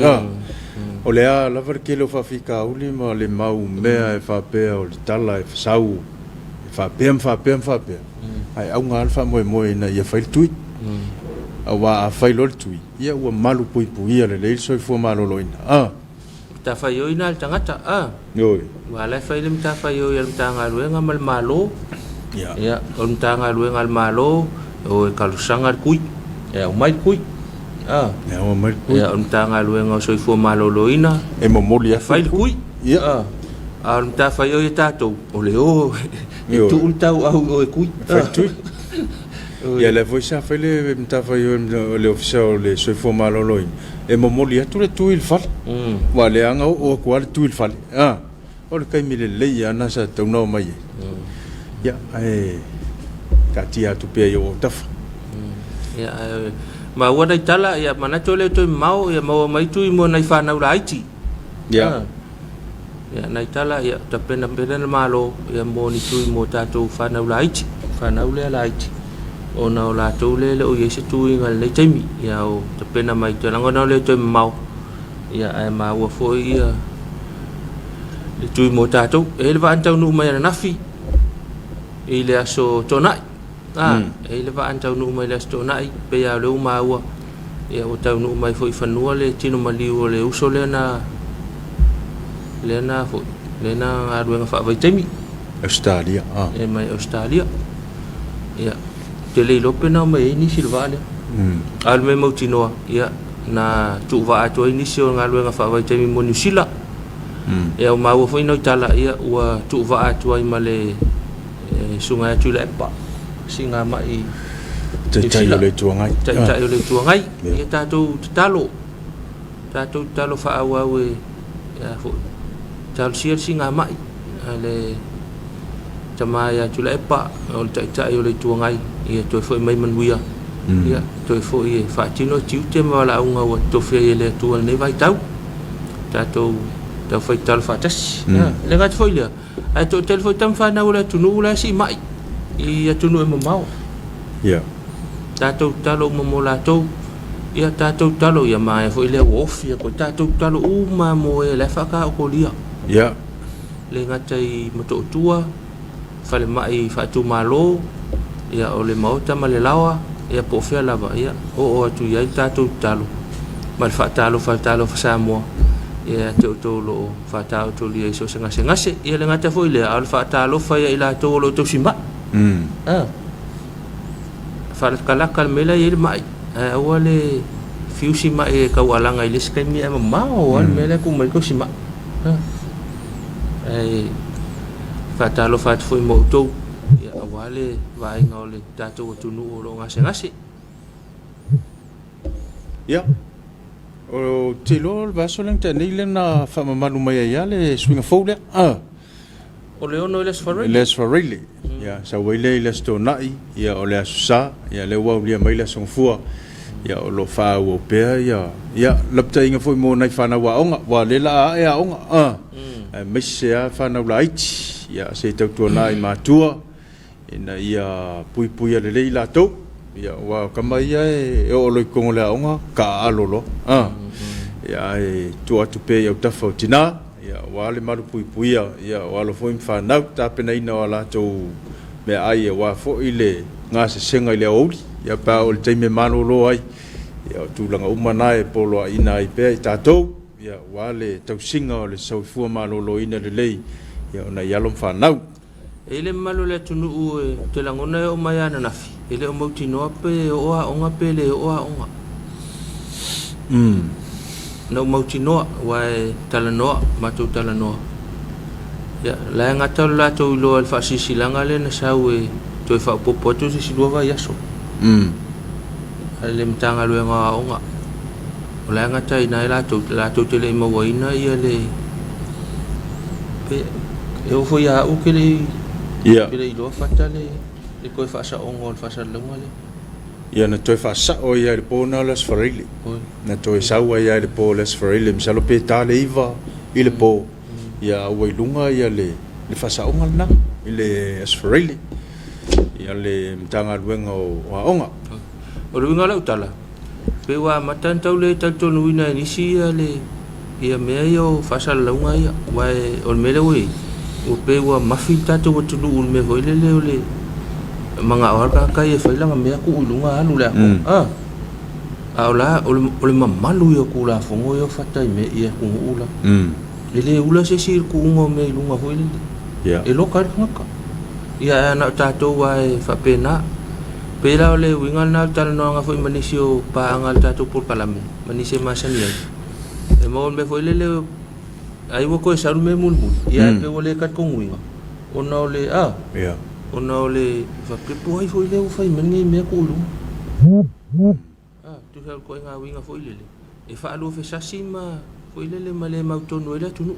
O le a lava le tele o faafitauli ma le mau mea e faapea o le tala e fasau e faapea ma faapea ma faapea, ae auga lava le faamoemoe ina ia fai le tui. Aua a fai loa le tui, ia ua malupuipuia lelei le soifua maloloina. Matafaioi na a le tagata, a. Ioe. Aua o la e fai le matafaioi a le Matagaluega ma le Malo. Ia. Ia, o le Matagaluega a le Malo, e o e talosaga le tui, e aumai le tui. A. E aumai le tui. Ia, o le Matagaluega o Soifua Maloloina, e momoli atu e fai le tui. Ia. A. A o le matafaioi a tatou, o le o e tuu le tauau i o e tui. E fai le tui. Ia, lea foi sa fai le matafaioi a le Ofisa o le Soifua Maloloina, e momoli atu le tui i le fale. Aua o lea na oo atu lava le tui i le fale. A, o le taimi lelei lava lena sa tatau ona omai ai. Ia, ae taatia atu pea i ou autafa. Ia, ae maua nai tala, ia manatu e le toe mamao, ia maua mai tui mo nai fanau laiti. Ia. Ia, nai tala, ia, tapena pea le Malo, ia, mo ni tui mo tatou fanau laiti, fanau lea laiti, ona o latou lea e le o i ai se tuiga i lenei taimi, ia, o tapena mai, ou te lagona e le toe mamao, ia, ae maua foi ia le tui mo tatou. E i ai le vaa na taunuu mai ananafi i le aso Toonai. A, e i ai le vaa na taunuu mai i le Aso Toonai, pei lava o lea ua maua, ia ua taunuu mai foi i fanua le tino maliu o le uso lea na, lea na foi, lea na galuega faavaitaimi. Ausetalia, a. E mai Ausetalia. Ia, ou te le iloa pe na omai ai nisi i le vaa lea. A o le mea mautinoa, ia, na tuuvaa atu ai nisi o galuega faavaitaimi mo Niu Sila. Ia, ua maua foi nai tala, ia, ua tuuvaa atu ai ma le Susuga ia Tuilaepa, siigamai Taitai o le Itu Agai. Taitai o le Itu Agai. Ia tatou tatalo, tatou tatalo faaauau e a foi, talosia le siigamai a le tama ia Tuilaepa, o le Taitai o le Itu Agai, ia toe foi mai manuia, ia toe foi e faatino tiute ma valaauga ua totofi ai e le Atua i lenei vaitau. Tatou taufai tatalo faatasi. E le gata foi i lea, Ae toatele foi tama fanau o le atunuu la e siimai i atunuu e mamao. Ia. Tatou tatalo uma mo latou. Ia tatou tatalo ia maea foi lea ua ofi atu ai. Tatou tatalo uma mo e la e faataotolia. Ia. Le gata i Motootua, falemai faaitumalo, ia o le maota ma le laoa, ia po o fea lava, ia oo atu i ai le tatou tatalo ma le faatalofa a le Talofa Samoa ia te outou o lo o faataotolia i so o se gasegase. Ia le gata foi lea, a o le faatalofa ia i latou o lo o tausi mai. A faalakalaka le mea la e i ai le mai, ae aua le fiu si mai e taualaga i le isi taimi ae mamao lava le mea la e tuu mai ai le tausi mai. Ae faatalofa atu foi ma outou, ia, aua le vaaiga o le tatou atunuu o lo o gasegase. Ia, ou te iloa o le vaiaso lea na tea nei lea na faamamalu mai ai lava le suiga fou lea. Ah. O le 6 i le Aso Faraile. I le Aso Faraile. Ia, sau ai lea i le Aso Toonai, ia o le Aso Sa, ia lea ua aulia mai le Aso Gafua. Ia o lo o faaauau pea ia, ia lapataiga foi mo nai fanau aoga, aua o lea o le a ae aoga. Ah. Aemaise lava fanau laiti, ia se i tautuana i matua. ina ia puipuia lelei i latou, ia, aua o tama ia e oo loa i totonu o le aoga, taaalo loa. A, ia, ae tuu atu pea i autafa o tina, ia, aua le malupuipuia, ia, o alo foi ma fanau, tapenaina o a latou meaai aua foi le gasesega i le aoauli, ia, pe a oo i le taimi e malolo ai, ia, o tulaga uma na e poloaiina ai pea i tatou, ia, aua le tausiga o le soifua maloloina lelei, ia, o nai alo ma fanau. E i ai le mamalu o le atunuu ou te lagona e oo mai lava ananafi, e le o mautinoa pe oo aoga pe le oo aoga. Na ou mautinoa, aua e talanoa, matou talanoa. Ia, la e gata lo latou iloa i le faasilasilaga lea na sau e toe faaopoopo atu se isi 2 vaiaso a le Matagaluega o Aoga. O la e gataina ai latou, latou te le i mauaina ia le pe e oo foi ia au ke le i ke le i iloa fata le le toe faasaoga o le faasalalauga lea. Ia na toe faasao ai lava i le po lena o le Aso Faraile. Na toe sau ai lava i le po o le Aso Faraile, masalo pe ta le 9 i le po, ia a ua i luga ia le le faasaoga lena i le Aso Faraile ia le Matagaluega o Aoga. O le uiga o lau tala, pei ua amata ona tau le talitonuina e nisi ia le ia mea ia o faasalalauga ia, aua o le mea lea ua i ai, ua pei ua mafi le tatou atunuu i le mea foi lele o le manao lava le tagata ia e fai lana mea tuu i luga alu le atoa. A o la, o le mamalu ia o Tulafono ia o fata i mea i atunuu la. E le ula se isi i le tuuga o mea i luga foi lele. E loka ai le tagata. Ia ae na o tatou lava e faapena. Pei la o le uiga lena o le talanoaga foi ma nisi o paaga a le tatou polokalame ma nisi e masani ai. E maua le mea foi lele ai ua toe sau le mea mulimuli, ia ae pei ua le talitonuina ona o le a? Ona o le faapea po o ai foi lea ua fai mai lenei mea tuu i luga. A, tusa o le ituaiga uiga foi lele, e faaluafesasi ma foi lele ma le mautonu ai le atunuu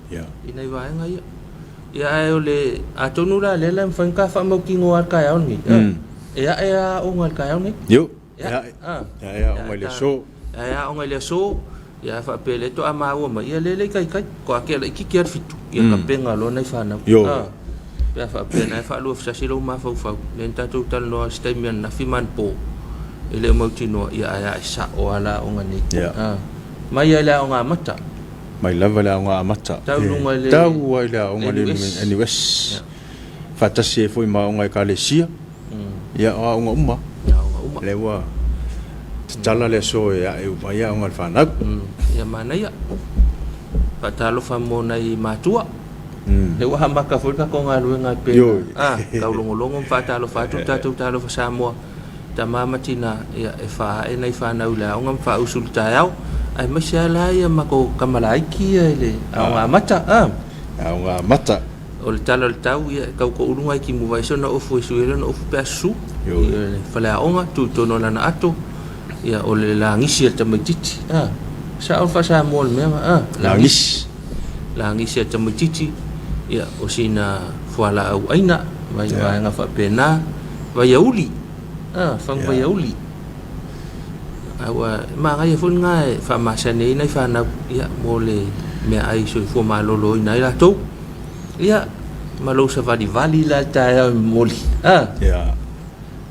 i nai vaega ia. Ia ae o le, atonu la lea la e mafai ona ta faamautinoa i le taeao lenei, e ae lava aoga i le taeao lenei. Io, e ae, e ae aoga i le aso. E ae aoga i le aso, ia a faapea o lea toa maua mai, ia lea e le i taitai, toa tea laitiiti lava le 7, ia tapena loa nai fanau. Io. Pe a faapea na e faaluafesasi lou mafaufau, lea na tatou talanoa i se taimi ananafi ma anapo, e le o mautinoa, ia ae ae sao lava la aoga nei. Ia. Mai lava i le aoga amata. Mai lava i le aoga amata. Tau i luga i le Tau lava i le aoga i le NUS. Faatasi ai foi ma aoga Ekalesia. Ia, o aoga uma. Aoga uma. Lea ua tatala le aso e ae uma ai aoga a le fanau. Ia manaia. Faatalofa mo nai matua. Lea ua amata foi le tatou galuega e pei ona taulogologo ma faatalofa atu le tatou Talofa Samoa, tama ma tina, ia e faaae nai fanau i le aoga ma faausu i le taeao, aemaise lava la ia matou tamalaiti ia i le aoga amata. Aoga amata. O le tala o le tau, ia e tau toulu nai timu vaese ona ofu e sui ai lona ofu pe a susu i le faleaoga, tu i totonu o lana ato, ia o le lagisi a le tamaitiiti. Sao le faa-Samoa o le mea, lagisi. Lagisi a le tamaitiiti, ia o sina fualaau aina, mai vaega faapena, vaiauli, fagu vaiauli. Aua e manaia foi lena e faamasani ai nai fanau ia mo le meaai soifua maloloina ai latou. Ia, ma lou savalivali la i le taeao e momoli. A? Ia.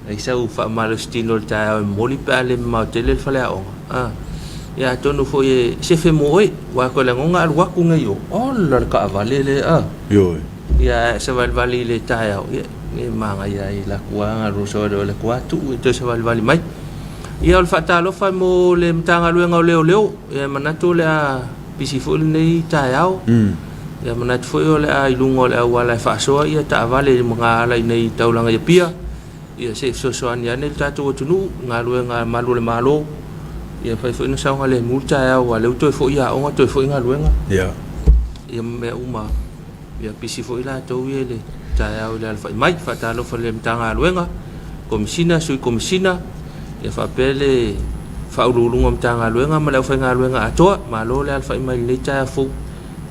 Ai sau faamalositino i le taeao e momoli pe a le mamao tele le faleaoga. A? Ia, atonu foi e sefe mo oe, aua e toe lagona alu atu nei o, ola le taavale lea. A? Ioe. Ia, ae savalivali i le taeao, ia, e manaia ai la tua galue savalivali atu lava tuu e toe savalivali mai. Ia, o le faatalofa mo le Matagaluega o Leoleo, ia, e manatu o le a pisi foi lenei taeao. Ia, manatu foi o le a i luga o le auala e faasoa ia taavale i magaala i nei taulaga i Apia. Ia, se i fesoasoani ane le tatou atunuu i galuega a malu o le Malo. Ia, fai foi ona saogalemu le taeao aua o lea ua toe foi aoga toe foi galuega. Ia. Ia ma mea uma. Ia pisi foi latou ia i le taeao i le alafai mai. Faatalofa i le Matagaluega, Komesina, Sui Komesina, ia faapea le Faauluuluga o Matagaluega ma le aufaigaluega atoa. Malo le alafai mai i lenei taeao fou.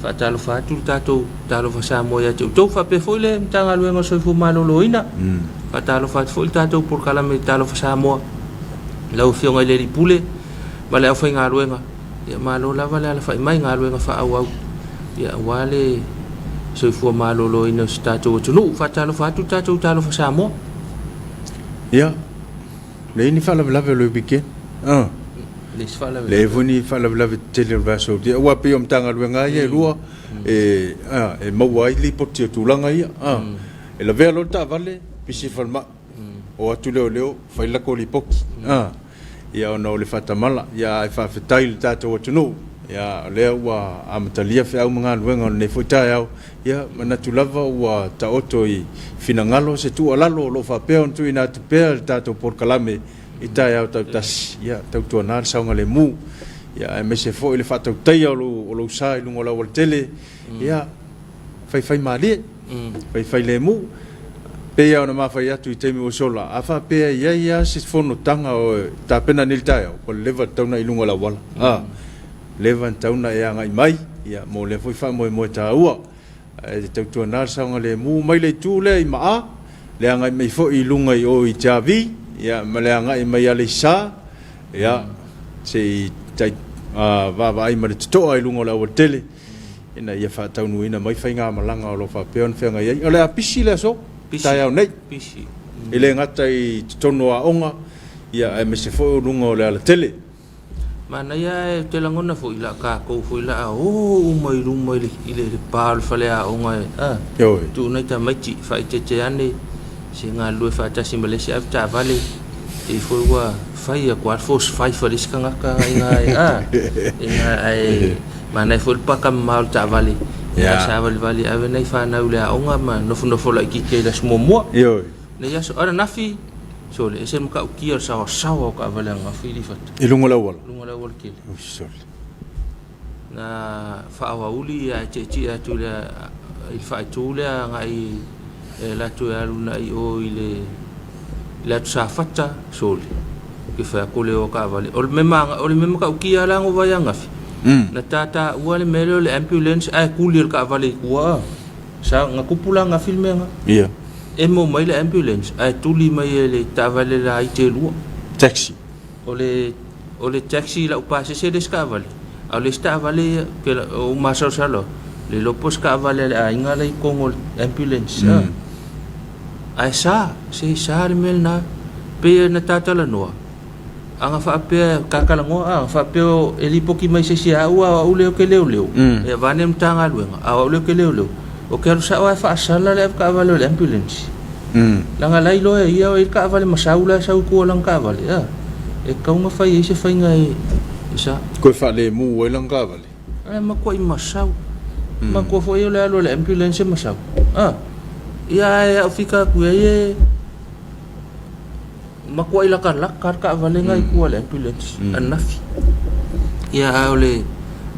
Faatalofa atu le tatou Talofa Samoa ia te outou. Faapea foi le Matagaluega o le Soifua Maloloina. Faatalofa atu foi le tatou Polokalame Talofa Samoa i lau Afioga i le Alii Pule ma le aufaigaluega. Ia malo lava le alafai mai galuega faaauau ia aua le soifua maloloina o si tatou atunuu. Faatalofa atu le tatou Talofa Samoa. Ia, leai ni faalavelave o le weekend. Ah. Leai se faalavelave. Leai foi ni faalavelave tetele o le vaiaso ua tea. Aua pei o Matagaluega lava ia e lua e, ah, e maua ai lipoti o tulaga ia. Ah. E lavea loa le taavale, pisi i le falemai. O atu leoleo, fai le latou lipoti. Ah. Ia ona o le faatamala, ia ae faafetai i le tatou atunuu, ia o lea ua amatalia feau ma galuega o lenei foi taeao, ia manatu lava ua taoto i finagalo se tuualalo o lo o faapea ona tuuina atu pea i le tatou polokalame i taeao tautasi, ia tautuana le saogalemu, ia aemaise foi le faatautaia o lou, o lou sa i luga o le aualatele, ia faifaimalie, faifai lemu. Pei lava ona ma fai atu i taimi ua sola, a faapea e i ai lava se fonotaga o tapena nei i le taeao, ua leva tatau ona e i luga o le auala. A, leva ona tatau ona e agai mai, ia, mo lea foi faamoemoe taua. Ae tautuana le saogalemu mai le itu lea i Maa, le agai mai foi i luga i o i Tiavi, ia, ma le agai mai Aleisa, ia, se i tai vaavaai ma le totoa i luga o le aualatele, ina ia faataunuuina mai faigamalaga o lo o faapea ona feagai ai. O le a pisi le aso, taeao nei, e le gata i totonu o aoga, ia, aemaise foi o luga o le alatele. Manaia ae ou te lagona foi la tatou foi la a o uma i luma i le, i le, le pa o le faleaoga e a Ioe. tuu nai tamaiti faaeteete ane se galulue faatasi ma le isi avetaavale te i foi ua fai atu lava le force five a le isi tagata ina a ina ae manaia foi le paka mamao o le taavale Ia. ae savalivali ave nai fanau i le aoga ma nofonofo laitiiti ai i le aso muamua. Ioe. Nei aso ananafi Sole, ese le matautia o le saoasaoa o taavale ananafi i Lifata. I luga o le auala? Luga o le auala tele. Ui sole. Na faaoauli ia ae tietie atu i le, i le faaitu lea agai e alu atu e alu agai i o i le, le atu Safata, sole. Ke fai atu le o a taavale. O le mea maga, o le mea matautia la na ou vaai ananafi, na tataua le mea lea o le ambulance ae tuli e le taavale i tua. Sa, na tupu la ananafi le mea lena. Ia. Emo mai le ambulance ae tuli mai e le taavale laiti e lua. Taxi. O le o le taxi laupasese le isi taavale, a o le isi taavale ia ke ou masalosalo atu, le iloa po o se taavale a le aiga la i totonu o le ambulance a. Ae sa, se sa le mea lena. Pei na ta talanoa, Ana faapea, ta talanoa a, faapea e lipoti mai se isi a au, a o au lea ou te leoleo, e aveane le Matagaluega, a o au lea ou te leoleo, ou te alu sao lava e faasala le avetaavale o le ambulance. Leaga la e iloa e ia o i ai le taavale masau la e sau i tua o lana taavale, a, e tatau ona fai ai se faiga e sa. Toe faalemu ai lana taavale. Ae matuai masau. Matua foi o le alu a le ambulance e masau, a. Ia ae a ou fika atu i ai e Matuai latalata le taavale na i tua i le ambulance ananafi. Ia a o le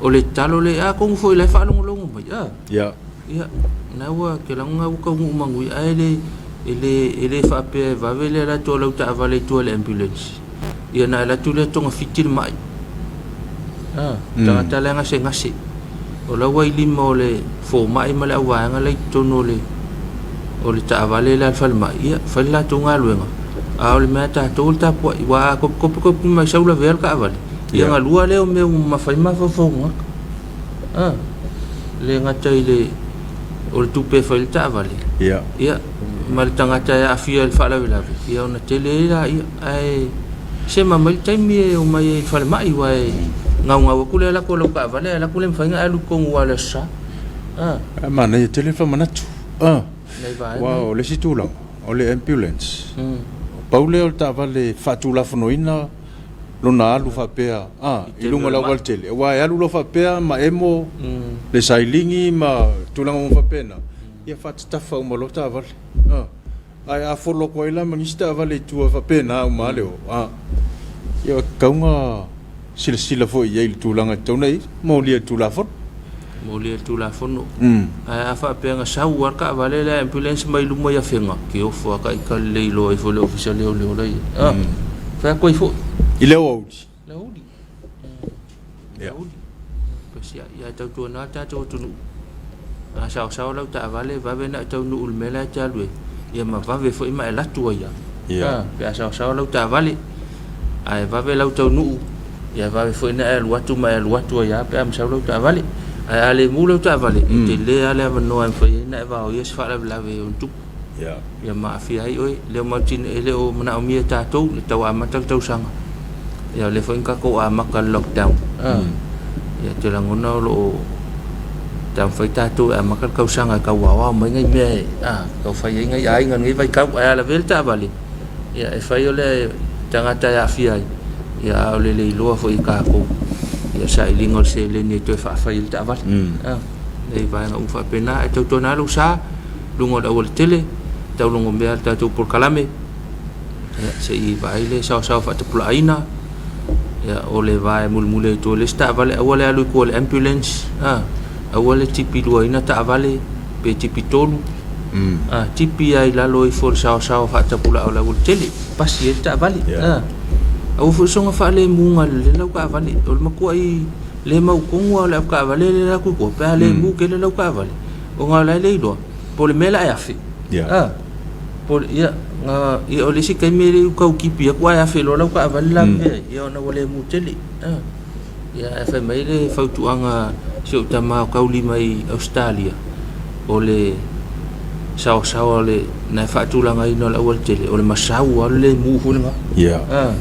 o le tatalo lea, atonu foi o la e faalogologo mai a. Ia. Ia, na ua ke lagona ua taunuu manuia ae le e le e le faapea e vave le alu atu o lau taavale i tua i le ambulance. Ia ona alu atu lea togafiti le mai. A, tagata la e gasegase. O la ua i lima o le fomai ma le auvaega la i totonu o le o le taavale lea a le falemai, ia fai le latou galuega, a o le mea a tatou o le tapuai, aua a topetope mai sau lavea le taavale, ia ona lua lea o mea ua mamafa ai mafaufau o tagata. A, le gata i le o le tupe e fai ai le taavale, ia ma le tagata e aafia i le faalavelave, ia ona tele ai laia. Ae sema mai le taimi e omai ai i le falemai, aua e gaugau atu le alu atu o lau taavale ae alu atu le mafai ona e alu i totonu aua o le Aso Sa. A. Ae manaia tele le faamanatu. A. Aua o le isi tulaga, o le ambulance, pau lea o le taavale faatulafonoina lona alu faapea a, i luga o le aualatele, aua e alu loa faapea ma emo le sailigi ma tulaga uma faapena, ia faatatafa uma loa taavale. A. Ae a folo atu ai la ma nisi taavale i tua faapena uma lava le o, a, ia e tatau ona silasila foi i ai i le tulaga e tatau ona i ai, molia i le Tulafono. Molia i le Tulafono. Ae a faapea na sau lava le taavale lea ambulance mai luma i Afega, ke ofo lava taita le iloa ifo e le Ofisa Leoleo la i ai. A, fai atu ai foi. I le aoauli. Le aoauli. Ia. Ia ae tautuana le tatou atunuu. A saosaoa lau taavale, vave ona e taunuu i le mea la e te alu ai, ia ma vave foi ma e alu atu ai lava. Ia. Pe a saosaoa lau taavale, ae vave lau taunuu, ia vave foi ona e alu atu ma e alu atu ai lava pe a masau lau taavale. Ae a le mu lau taavale, e tele lava le avanoa e mafai ai ona e vaoia se faalavelave e ono tupu. Ia. Ia ma aafia ai oe. Le o mautinoa, e le o manaomia e tatou le tau amata le tausaga. Ia o lea foi na tatou amata le lockdown. Ia ou te lagona o lo o taumafai tatou e amata le tausaga e tau aoao mai nai mea e tau fai ai nai aiga i lenei vaitau. Ae a lavea le taavale, ia e fai o le tagata e aafia ai, ia a o le le iloa foi e tatou ia sailiga o le seleni e toe faafai ai le taavale. Nai vaega uma faapena, ae tautuana lou sa. luga o le aualatele, taulogomea le tatou polokalame, ia, se i vaai le saosaoa faatapulaaina, ia, o le va e mulimuli ai i tua i le isi taavale, aua le alu i tua o le ambulance, a, aua le tipi luaina taavale, pe tipi tolu, A, tipi lava i lalo ifo o le saosaoa faatapulaa o le aualatele, pasi ai le taavale. A, aua foi soona faalemuga i le lau taavale. O le matuai le mautonu lava o le avetaavale lea e alu atu i tua, pe a lemu tele lau taavale, ona o la e le iloa po o le mea o le a e afe. A, po o le, ia, na, ia o le isi taimi e le i tau tipi atu ae afe loa lau taavale lavevea ai, ia ona ua lemu tele. A. Ia, ae fai mai le fautuaga a si ou tama o taulima i Ausetalia, o le saosaoa o le na e faatulagaina o le aualatele, o le masau lava o le lemu foi lena. Ia. Ah.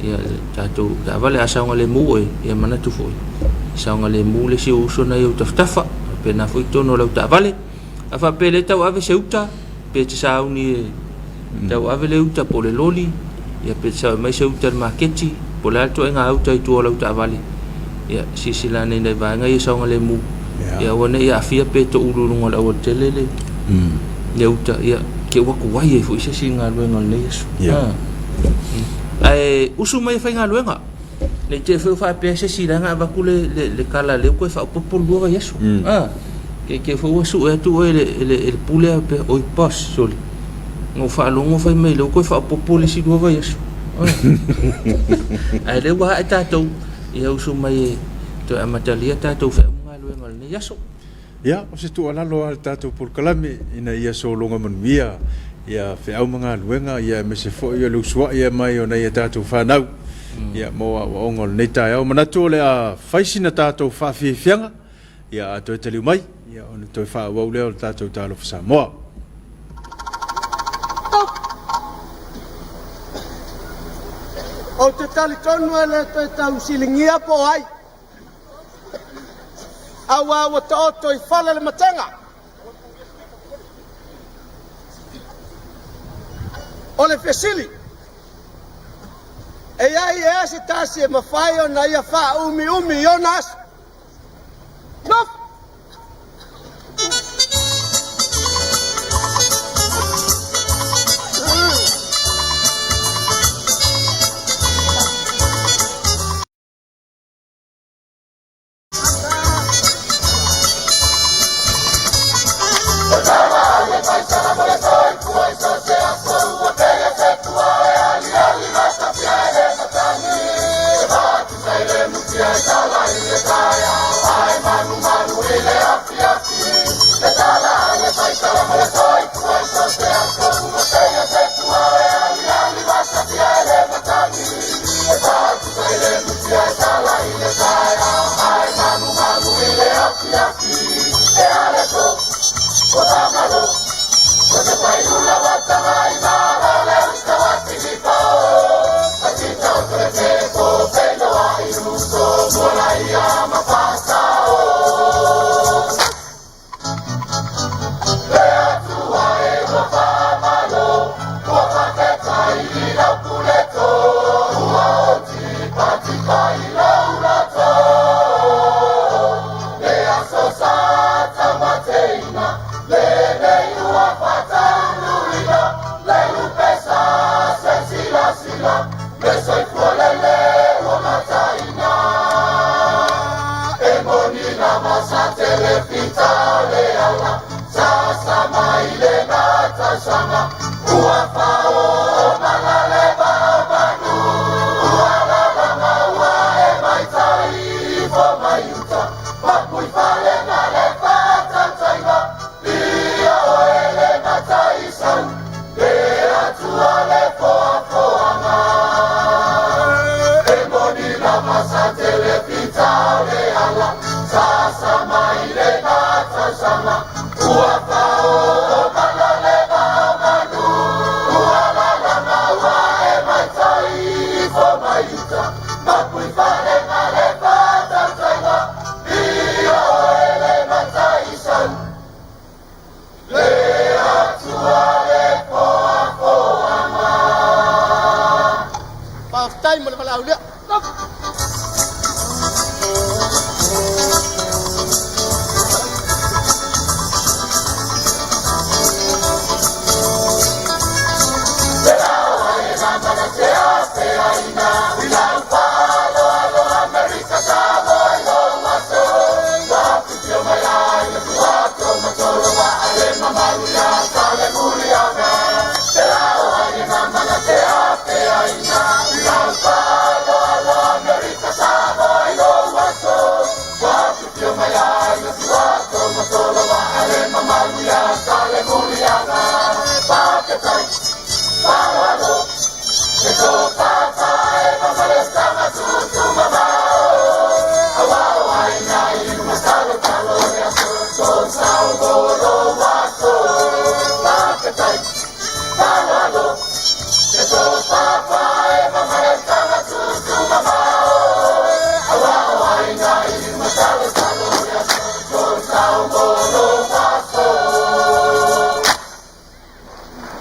Ia, le tatou taavale a saogalemu oe, ia manatu foi, saogalemu le isi ou uso na i ou tafatafa, faapena foi totonu o lau taavale. A faapea e le tau ave se uta, pe te sauni e tau ave le uta po o le loli, ia pe te sauni mai se uta i le maketi, po o le a le ituaiga uta i tua o lau taavale, ia silasila ane i nai vaega ia saogalemu, ia aua ne i aafia pe toulu i luga o le aualatele le, le uta, ia te ua tuai ai foi se isi galuega o lenei aso. Ae usu mai e faigaluega. Ne i te i foi o faapea se isi leaga avatu le, le, le tala lea ua toe faaopoopo le lua vaiaso. Ah, te i te i foi ua sue atu oe e le, e le, e le pule a faapea, oi boss, sole, na ou faalogo fai mai lea ua toe faaopoopo le isi lua vaiaso. Ah. Ae lea ua ae tatou, ia usu mai e toe amatalia tatou feau ma galuega o lenei aso. Ia, o se tuualalo lava i le tatou polokalame ina ia sologa manuia ia feau ma galuega, ia aemaise foi o le usuai mai o nai a tatou fanau ia mo aoaoga o lenei taeao. Manatu o le a fai sina tatou faafiafiaga, ia a toe taliu mai, ia ona toe faaauau lea o le tatou Talofa Samoa. Ou te talitonu e le toe tausiligia po o ai. Aua ua taoto i fale le matega. O le fesili, e i ai ea se tasi e mafai ona ia faaumiumi i ona aso? Nofo!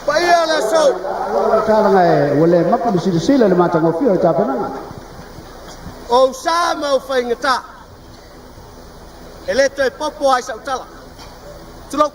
Paia o le aso. Tala e ua le mapu le silasila i le matagofie o le tapenaga. O ou sa ma ou faigata, e le toe popo ai sau tala. Tulou.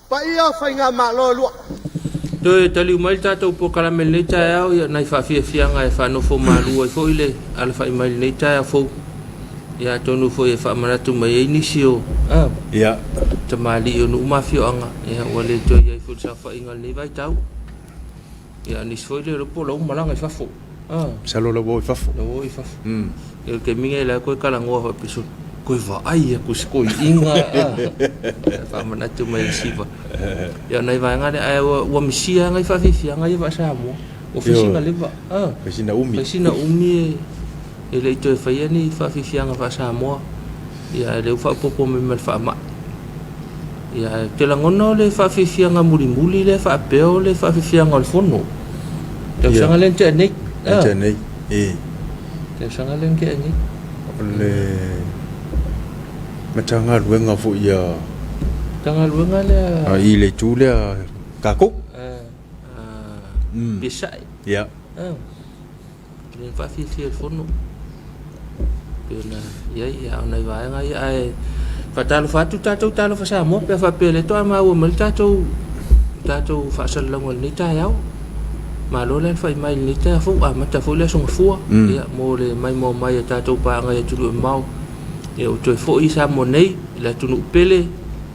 Paia o faigamalo e lua. Toe taliu mai le tatou polokalame i lenei taeao, ia nai faafiafiaga e faanofo malu ai foi le alafai mai i lenei taeao fou. Ia atonu foi e faamanatu mai ai nisi o Ia. tamalii o nuu ma afioaga, ia ua le toe i ai foi i le saofaiga i lenei vaitau. Ia o nisi foi le iloa po o la ua malaga i fafo. Masalo o la ua o i fafo. La ua o i fafo. Ia o le taimi lenei o la e toe talanoa faapea sole, toe vaai atu i se toeaina faamanatu mai e le Siva. Ia o nai vaega lea, ae ua misia lava nai faafiafiaga ia faa-Samoa. Ua fai sina leva, Fai sina umi. Fai sina umi e le i toe faia ni faafiafiaga faa-Samoa. Ia ae o lea ua faaopoopo mai ma le faamai. Ia ae ou te lagona o le faafiafiaga mulimuli lea faapea o le faafiafiaga o le Fono. Tausaga lea na tea nei. Na tea nei, e. Tausaga lea na tea nei. O le Matagaluega foi a Matagaluega lea. A i le itu lea tatou. Pisa. Ia. E le faafiafia i le fono pei ona i ai, a o nai vaega ia. Ae faatalofa atu tatou talofa Samoa pe a faapea o lea toa maua mai le tatou tatou faasalalauga i lenei taeao. Malo le alafai mai i lenei taeao fou, amata foi le Aso Gafua ia mo le maimoa mai a tatou paaga i atunuu e mamao. Ia ua toe foi i Samoa nei, i le atunuu pele,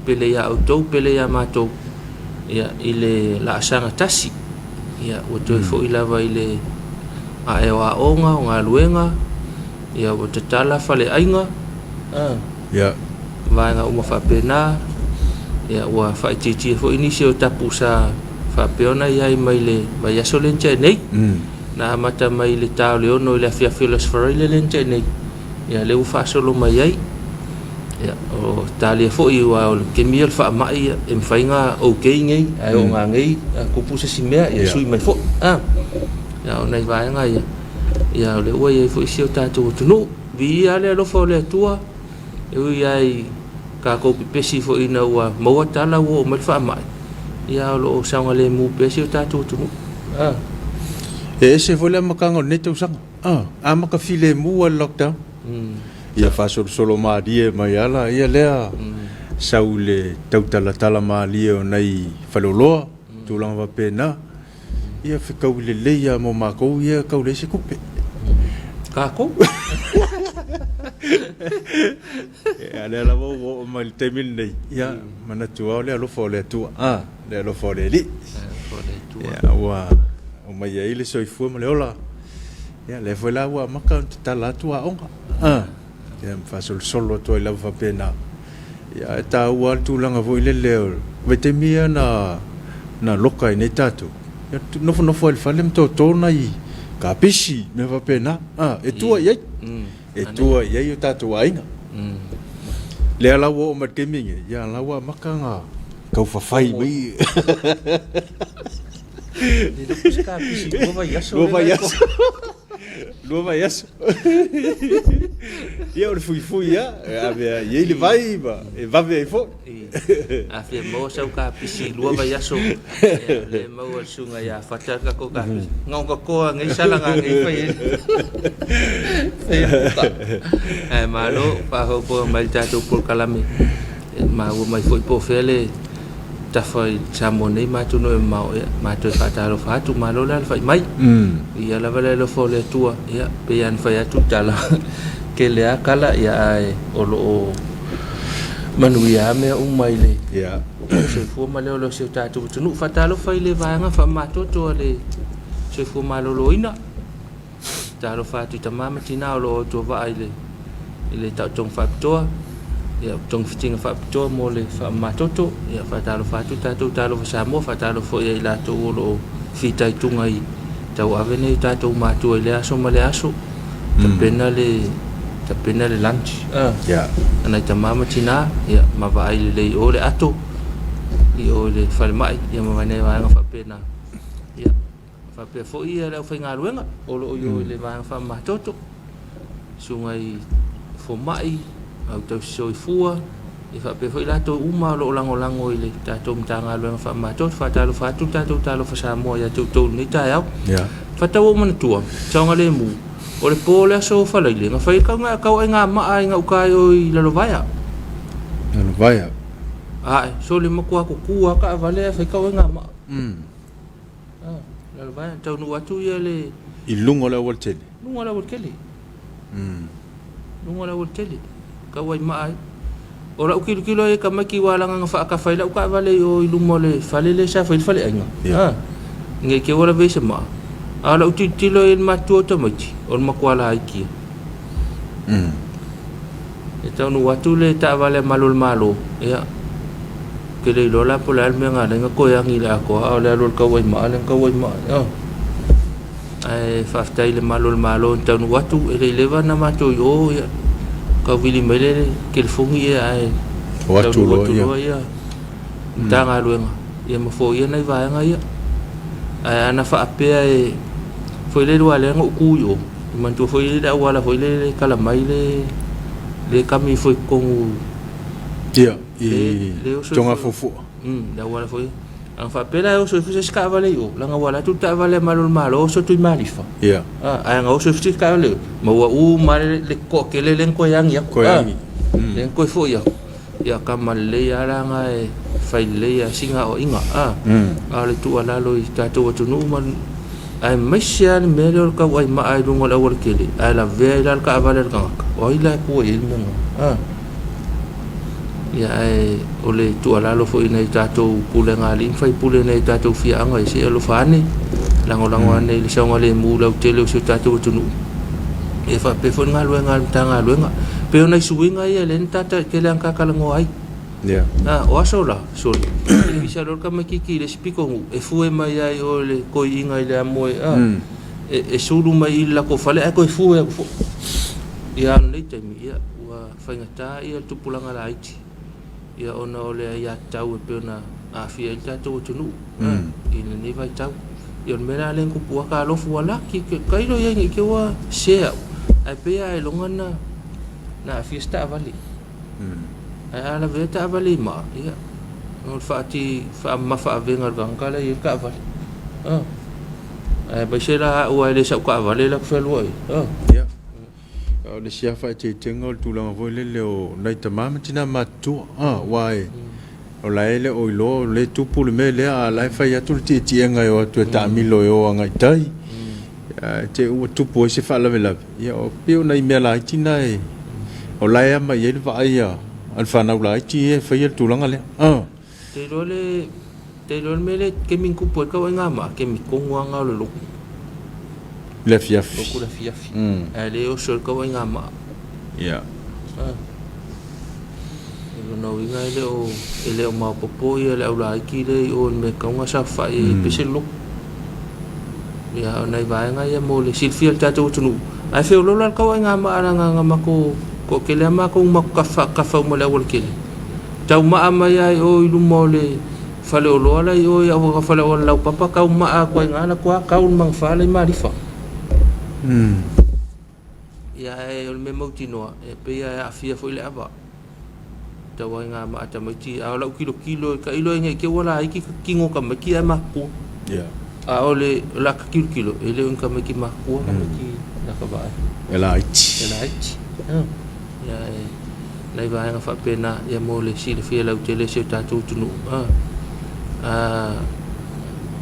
pele ia outou, pele ia matou, ia i le laasaga tasi. Ia ua toe foi lava i le ae o aoga, o galuega, ia ua tatala faleaiga, Ia. Vaega uma faapena, ia ua faaitiitia foi nisi o tapu sa faapea ona i ai mai le vaiaso lea na tea nei. Na amata mai i le ta o le 6 i le afiafi o le Aso Faraile lea na tea nei, ia lea ua faasolo mai ai. Ia, o talia foi aua o le taimi ia o le faamai e mafai ona okay nei, ae oo ina nei tupu se isi mea, ia sui mai foi. Ia, o nai vaega ia, ia o lea ua i ai foi si o tatou atunuu. Viia le alofa o le Atua, e ui lava i tatou pepesi foi ina ua maua tala ua oo mai le faamai, ia o lo o saogalemu pea si o tatou atunuu. E ese foi le amataga o lenei tausaga. Ah, amata filemu lava le lockdown. Ia faasolosolo malie mai lava laia lea, sau i le tautalatala malie o nai faleoloa, tulaga faapena. Ia fetaui lelei lava mo matou ia tau leai se tupe. Tatou. Ia lea lava ua oo mai i le taimi lenei, ia manatu lava o le alofa o le Atua, a, le alofa o le Alii. Ia ua aumai ai le soifua ma le ola. Ia lea foi la ua amata ona tatala atu aoga. A, ia ma faasolosolo atu ai lava faapena. Ia ae taua lava le tulaga foi lele o le vaitaimi ia na na loka ai nei tatou, ia nofonofo ai i le fale ma toto nai kapisi, mea faapena, a, e tua i ai. E tua i ai o tatou aiga. Lea la ua oo mai i le taimi lenei, ia la ua amata ona tau fafai mai. Lua vaiaso. Lua vaiaso. Ia o le fuifui lava, e ave i ai le vai ma e vave ai foi. A fia maua sau kapisi i lua vaiaso, ia o lea e maua e le susuga ia Fata le tatou kapisi. Gaogaoa nei salaga nei fai ai. Fai ai puka. Ae malo faaopoopo mai i le tatou polokalame. E maua mai foi po o fea le tafa i Samoa nei ma atunuu e mamao, ia matou e faatalofa atu, malo le alafai mai. Ia lava le alofa o le Atua, ia pei lava ona fai atu le tala, tele lava tala, ia ae o lo o manuia lava mea uma i le soifua ma le ola o si o tatou atunuu. Faatalofa i le vaega faamamatoto a le soifua maloloina. Talofa atu i tama ma tina o lo o autuavaa i le i le taotoga faapitoa, ia togafitiga faapitoa mo le faamamatoto. Ia faatalofa atu tatou talofa Samoa, faatalofa foi ia i latou o lo o fitaituga i tauave nei o tatou matua i lea aso ma lea aso. Tapena le tapena le lunch a nai tama ma tina, ia ma vaai lelei i o le ato i o i le falemai, ia ma nai vaega faapena. Ia faapea foi le aufaigaluega o lo o i o i le vaega faamamatoto, susuga i fomai, au tausi soifua, ia faapea foi latou uma o lo o lagolago i le tatou Matagaluega faamamatoto. Faatalofa atu le tatou Talofa Samoa ia te outou i lenei taeao. Yeah. Fatau ou manatua, saogalemu, o le po o le aso Faraile, na fai ai kau aiga maa i gauta i o i Lalovaea. Lalovaea. Ae, sole matua kuku lava taavale ae fai kau aiga maa. Ah, Lalovaea, taunuu atu ia le... I luga o le aualatele? Luga o le aualatele. Luga o le aualatele. Tau ai maa ai. O lau tilotilo ai e tamaiti ua alaga na faatafa ai lau taavale i o i luma o le fale lea sa fai ai le faleaiga. Yeah. Ah, ne i te i ua lavea i se maa. A o lau tilotilo ai i le matutua o tamaiti, o le matua laiti ia. E taunuu atu le taavale a Malu o le Malo, ia, ou te le iloa la po o le a le mea na ala ai ona toe agi i le atoa, a o le alu o le tauaimaa lea na tauaimaa ai. Ae faafetai i le Malu o le Malo na taunuu atu, e le i leva ona matou i o, ia, tau vili mai le telefoni, ia, ae O atu taunuu loa, atu ia. loa ia Matagaluega, ia ma foia nai vaega ia. Ae ana faapea e foi lele aua lea na ou tu i o, manatua foi le auala foi lele e tala mai le le kami foi totonu Ia, le i le oso ifo Togafuafua. Le auala foi ana faapea la e oso ifo se isi taavale i o, leaga ua alu atu le taavale a Malo o le Malo oso atu i Malifa. Ia. Ae ana oso ifo se isi taavale i o, ma ua uma le le toatele lea na toe agi atu. Toe agi. Lea na toe foi atu. Ia kama lelei lava la na e fai lelei lava sina aoaiga a. A o le tuualalo i tatou atunuu ma aemaise lava le mea lea o le tauai maa i luga o le aualatele ae lavea ai la le taavale a le tagata, o ai la e tua i ai le mea lena? A. Ia ae o le tuualalo foi i nai o tatou pulega a alii ma faipule i nai o tatou afioaga, ia se i alofa ane, lagolago ane i le saogalemu lautele o si o tatou atunuu. Ia faapea foi le galuega a le Matagaluega. E pei o nai suiga ia lea na tata, tele lava ina ta talanoa ai. Yeah. A, o aso la, sole, e pisa loa le tamaitiiti i le isi pitonuu, e fue mai lava i o i le toeaina i le amoe, a, e sulu mai i le latou fale ae toe fue atu foi. Ia a o lenei taimi, ia, ua faigata ia le tupulaga laiti, ia ona o le aiatatau e pei ona aafia ai le tatou atunuu i lenei vaitau. Ia o le mea la lea na tupu ata alofu ua laki tailo i ai ne i te i ua sese au, ae pei lava ailoga na aafia se taavale. Ae a lavea taavale i maa, ia, o le faamamafa avega o le tagata la e i ai le taavale. Aemaise la au ae le sau taavale la ku fealuai. Ia. A o le isi lava faaeteetega o le tulaga foi lele o nai tama ma tina matutua, aua o la e le o iloa o lea e tupu le mea lea, a o la e fai atu le tietiega e o atu e taamilo e o agai i tai, ae te i ua tupu ai se faalavelave. Ia, e pei o nai mea laiti na o la e ama i ai le vaai a le fanau laiti ia e faia le tulaga lea. Te iloa le te iloa le mea lea kemi na tupu ai le tauaiga maa, kemi tonu lava na o le lotu. Le afiafi. Lotu le afiafi. Ae le oso i le tauaiga maa. Ia. O lona uiga e le o e le o maopoopo ia le aulaiti lea i o i le mea e tatau ona saofafai ai e pese le lotu. Ia o nai vaega ia mo le silafia e le tatou atunuu. Ae feoloolo lava le tauaiga maa leaga na matou toatele lava matou na matou tafa uma i le aualatele. Tau maa mai lava i o i luma o le faleoloa la i o i le fale auala laupapa, tau maa atu ai i ina alu atu lava tau i le magafa la i Malifa. Ia ae o le mea mautinoa, e pei lava e aafia foi le ava tau ai ina maa tamaiti. A o lau tilotilo e tailo ai ne i te i ua laiti tino o tamaiti ae matutua. A o le la ta tilotilo, e le o ni tamaiti matutua tamaiti la ta vaai. E laiti. E laiti. Ia e nai vaega faapena ia mo le silafia lautele e si o tatou atunuu. A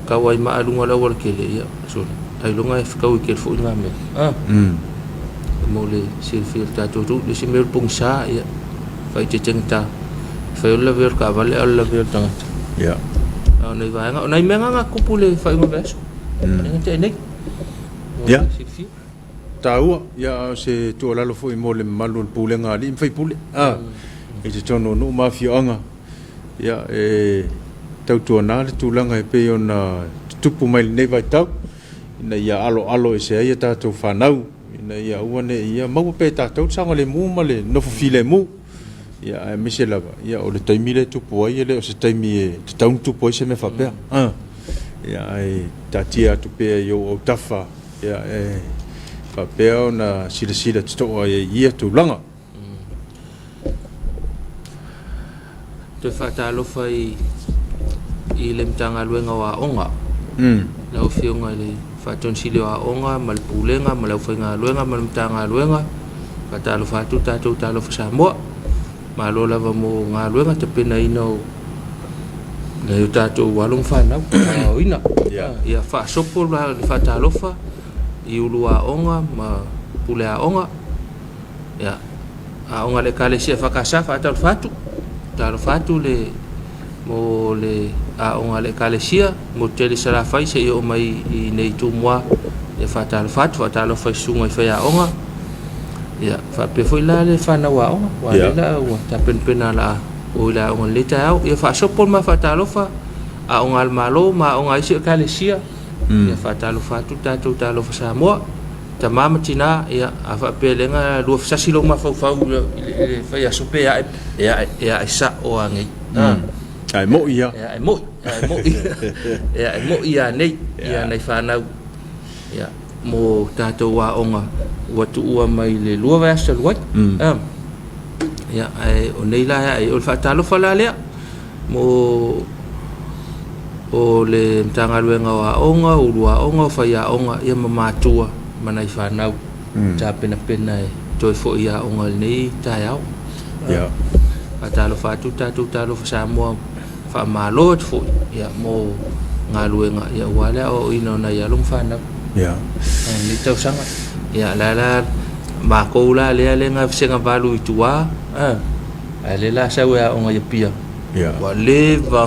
tau ai maa i luga o le aualatele, ia sole, ailoga e fetaui tele foi lena mea. Mo le silafia e le tatou atunuu. Le isi mea o le pogisa, ia faaeteetegata, e fai o le lavea o le taavale a o le lavea o le tagata. A o nai vaega, o nai mea na na tupu i le faaiuga o le vaiaso, lea na tea nei. Mo le silafia. Taua, ia a o se tuualalo foi mo le mamalu o le pulega a alii ma faipule i totonu o nuu ma afioaga, ia e tautuana le tulaga e pei ona tutupu mai i lenei vaitau ina ia aloalo ese ai a tatou fanau ina ia aua ne i ia maua pea e tatou le saogalemu ma le nofo filemu. Ia aemaise lava ia o le taimi lea e tupu ai e le o se taimi e tatau ona tupu ai se mea faapea. Ia ae taatia atu pea i ou autafa Ia, e faapea ona silasila totoa i ai i ia tulaga. Toe faatalofa i, i le Matagaluega o Aoga. Lau Afioga i le Faatonu Sili o Aoga ma le Pulega ma le aufaigaluega ma le Matagaluega, faatalofa atu tatou Talofa Samoa. Malo lava mo galuega tapenaina o nai o tatou alo ma fanau aoaoina. Ia faasopo le faatalofa i ulu aoga ma pule aoga. Ia, aoga a le Ekalesia EFKS faatalofa atu. Talofa atu le mo le aoga a le Ekalesia mo Tele Salafai seia oo mai i nei Tumua. Ia faatalofa atu, faatalofa i susuga i faiaoga. Ia faapea foi la le fanau aoga, aua lea la ua tapenapena la o i le aoga i lenei taeao. Ia faasopo le ma faatalofa, aoga a le Malo ma aoga a isi Ekalesia. Ia faatalofa atu tatou Talofa Samoa. Tama ma tina, ia a faapea lea na lua fasasi lou mafaufau i le fai aso pe ae, e ae, e ae sa'o a nei. Ae mo'i a. E ae mo'i, e ae mo'i, e ae mo'i a nei, ia nai fanau. Ia, mo tatou aoga ua tuua mai le 2 vaiaso talu ai. Ia, ae o nei la e ae, o le faatalofa la lea mo o le Matagaluega o Aoga, o Ulu Aoga, o Faiaoga, ia ma matua ma nai fanau tapenapena e toe foi i aoga i lenei taeao. Faatalofa atu tatou Talofa Samoa Faamalo atu foi ia mo galuega ia aua le aoaoina o nai alo ma fanau. Ia. Lenei tausaga. Ia la la makou la lea le na vasega valu i tua, a ae lea la sau e aoga i Apia. Ia. Ua leva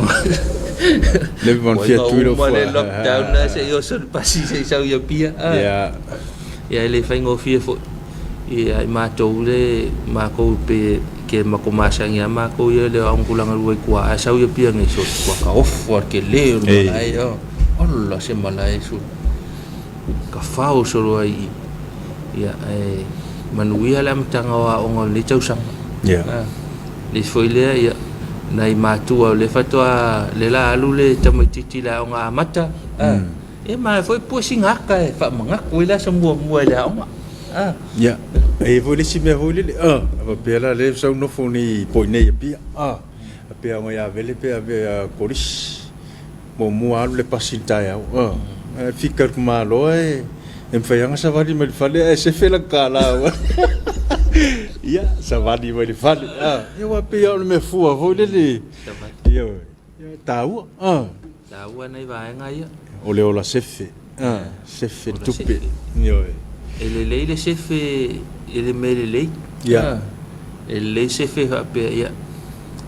leva ona fia tui lou fua. le lockdown na se i oso le pasi se i sau i Apia. Ia. Ia e le faigofie foi. Ia i matou le makou pe ke makou masani a makou ia le aoga tulaga lua i tua ae sau i Apia nei so ua ka ofo a le tele o le malae a ola se malae so ka fao solo ai i ia ae manuia le amataga o aoga o lenei tausaga. Ia. Le isi foi lea ia nai matua o lea faatoa lea la alu le tamaititi i le aoga amata a E ma foi pue sina aka e faamanatu ai le aso muamua i le aoga. A. Ia, e i ai foi le isi mea foi lele, a, a faapea la lea sau nofo nei po i nei i Apia, a, faapea ona ia Avele pe ave a Kolisi, muamua alu le pasi i le taeao, a. Fika le Malo e mafai lava ona savali mai le fale ae sefe lana kālā aua. Ia, savali mai le fale. Ia aua pei lava o le mea fua foi lele. Ia, taua. Taua nai vaega ia. O le ola sefe. Sefe le tupe. Ioe. E lelei le sefe i le mea lelei. Ia. E lelei sefe faapea, ia,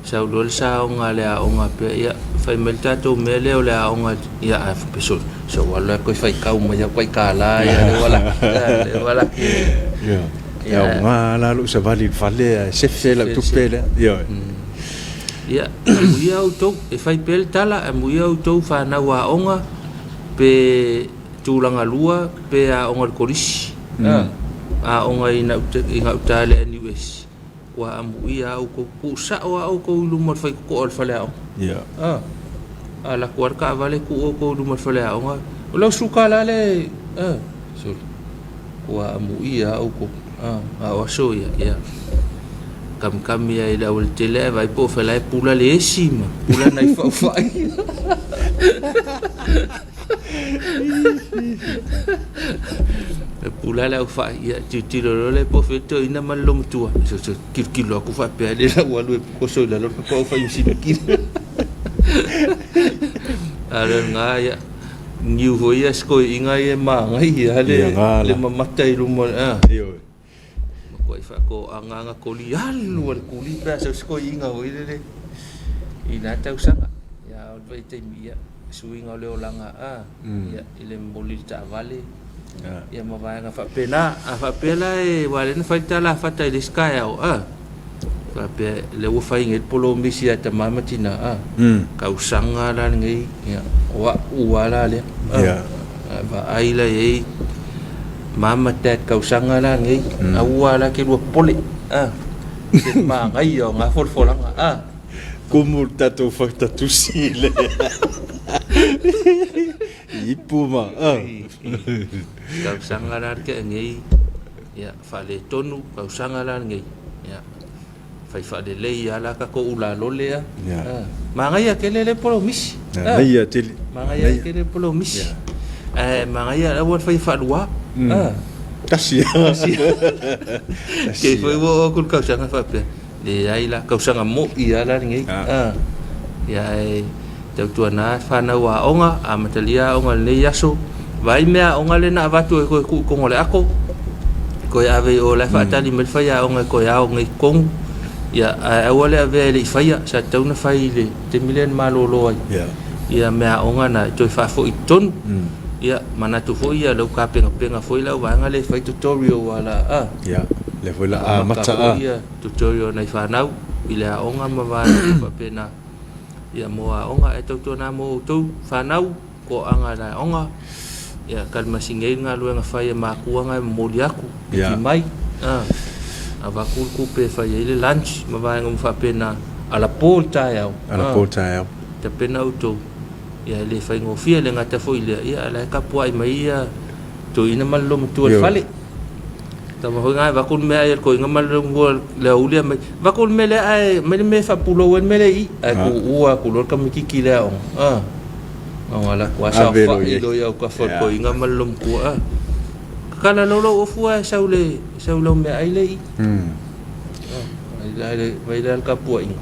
sau loa le saoga a le aoga pea, ia, fai mai le tatou mea lea o le aoga, ia, ae faapea, sole, se ua alu la toe faitau mai au taitala ia, lea ua laki, lea ua laki. Ia. E aoga la lou savali i le fale ae sefe lau tupe lea. Ioe. Ia, amuia outou, e fai pea le tala, amuia outou fanau aoga, pe tulaga lua, pe aoga i le kolisi, aoga i gauta i le NUS, ua amuia lava outou, tuu sao lava outou i luma o le faitotoa o le faleaoga. A alu atu lava le taavale tuu outou i luma o le faleaoga, o lau suka la lea, sole, ua amuia lava outou. A o aso ia, ia kamikami ai i le aualatele ae vaai po o fea la e pula le esi ma pula nai faufai. E pula le aufai, ia tilotilo loa lea po o fea le toeaina ma le loomatua. Tilotilo atu faapea le lau alu e oso i lalo le papa aufai masinakina. A o lena, ia, niu foi ia si toeaina ia e manaia lava le mamata i luma. Ioe. Matuai faatoaga na koli alu a le kuli pe a sau se toeaina foi lele i na tausaga. Ia, a o le vaitaimi, ia, suiga o le olaga, ia, i le momoli i le taavale, ia ma vaega faapena. A faapea la e, aua o lea na fai le tala a Fata i le isi taeao, faapea lea ua fai nei le polomisi a tama ma tina, tausaga la lenei, ia, o au lava la lea. Vaai la i ai mom ma dad tausaga la lenei, aua la ke lua popole, se manaia o na folafolaga. Kumu le tatou faitatusi i le ipu ma. Tausaga la le tea nei, ia, faaletonu tausaga la lenei, ia, fai faalelei lava la tatou ulalole a. Manaia tele le polomisi. Manaia tele. Manaia tele le polomisi. Ae manaia aua le faia faalua. Tasi. Tasi. Ke foi ua oo atu le tausaga faapea, leai la, tausaga moi lava la lenei. Ia ae tautuana fanau aoga, amatalia aoga i lenei aso. Vaai mea aoga lea na avatu e toe tuu i totonu o le ato, toe ave i o la e faatali mai le faiaoga e toe ao nei i totonu. Ia, ae aua le avea e le i faia, sa tatau ona fai i le taimi lea na malolo ai. Ia mea aoga na e toe faafoi i totonu. Ia, manatu foi ia lau tapenapena foi lau vaega lea e fai tutorial a la a. Ia, lea foi la amata a. Ia, tutorial nai fanau i le aoga ma vaega faapena. Ia mo aoga e tautuana mo outou fanau toaga i le aoga. Ia kalimasi nei le galuega fai a matua na e momoli atu, piki mai, avatu le tupe e fai ai le lunch ma vaega uma faapena, alapo le taeao. Alapo le taeao. Tapena outou. Ia e le faigofie, e le gata foi i lea, ia a o la e tapuai mai ia toeaina ma le loomatua i le fale. Tama foi na e avatu le meaai a le toeaina ma le loomatua i le aoauli aumai, avatu le mea lea ae aumai le mea e faapulou ai le mea lea i i. Ae tuua atu loa le tamaitiiti i le aoga, a, ona alu atu lava saofai loa i autafa o le toeaina ma le loomatua, a. Tatala loa lou ofu ae sau le sau lau meaai lea i i. Vai la le tapuaiga.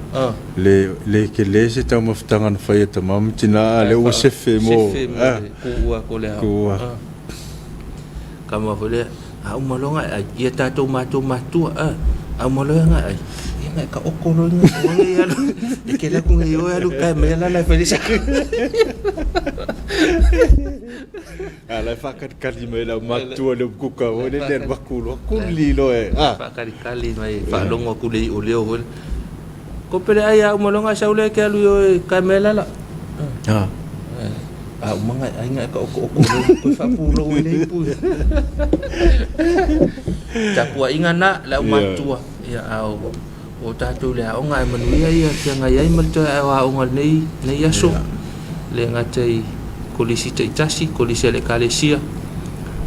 Le le tele se taumafataga na fai e tama ma tina a lea ua sefe mo sefe mo le tuua atu o le tuua. Kama foi lea, a uma loa ona e ai, ia tatou matou matutua, a, a uma loa ona e ai, ia ona e taoto loa lea o oe e alu, e te alu atu nei oe alu tae mai ala e fai le saka. A la e faakalikali mai lau matua le kuka foi lele alu atu loa kuli loa e a. Faakalikali mai faalogo atu le iʻu leo foi. Ko pele ai a uma loa sau lea ke alu i o e tae mai ala. A. A uma ngai ai ngai ka oko oko lo ko faapulou i le ipu. Tapuaiga na le aumatua ia a o tatou le aoga e manuia ia feagai ai ma le toe aoaoga i lenei aso. Le gata i kolisi taitasi, kolisi a le Ekalesia,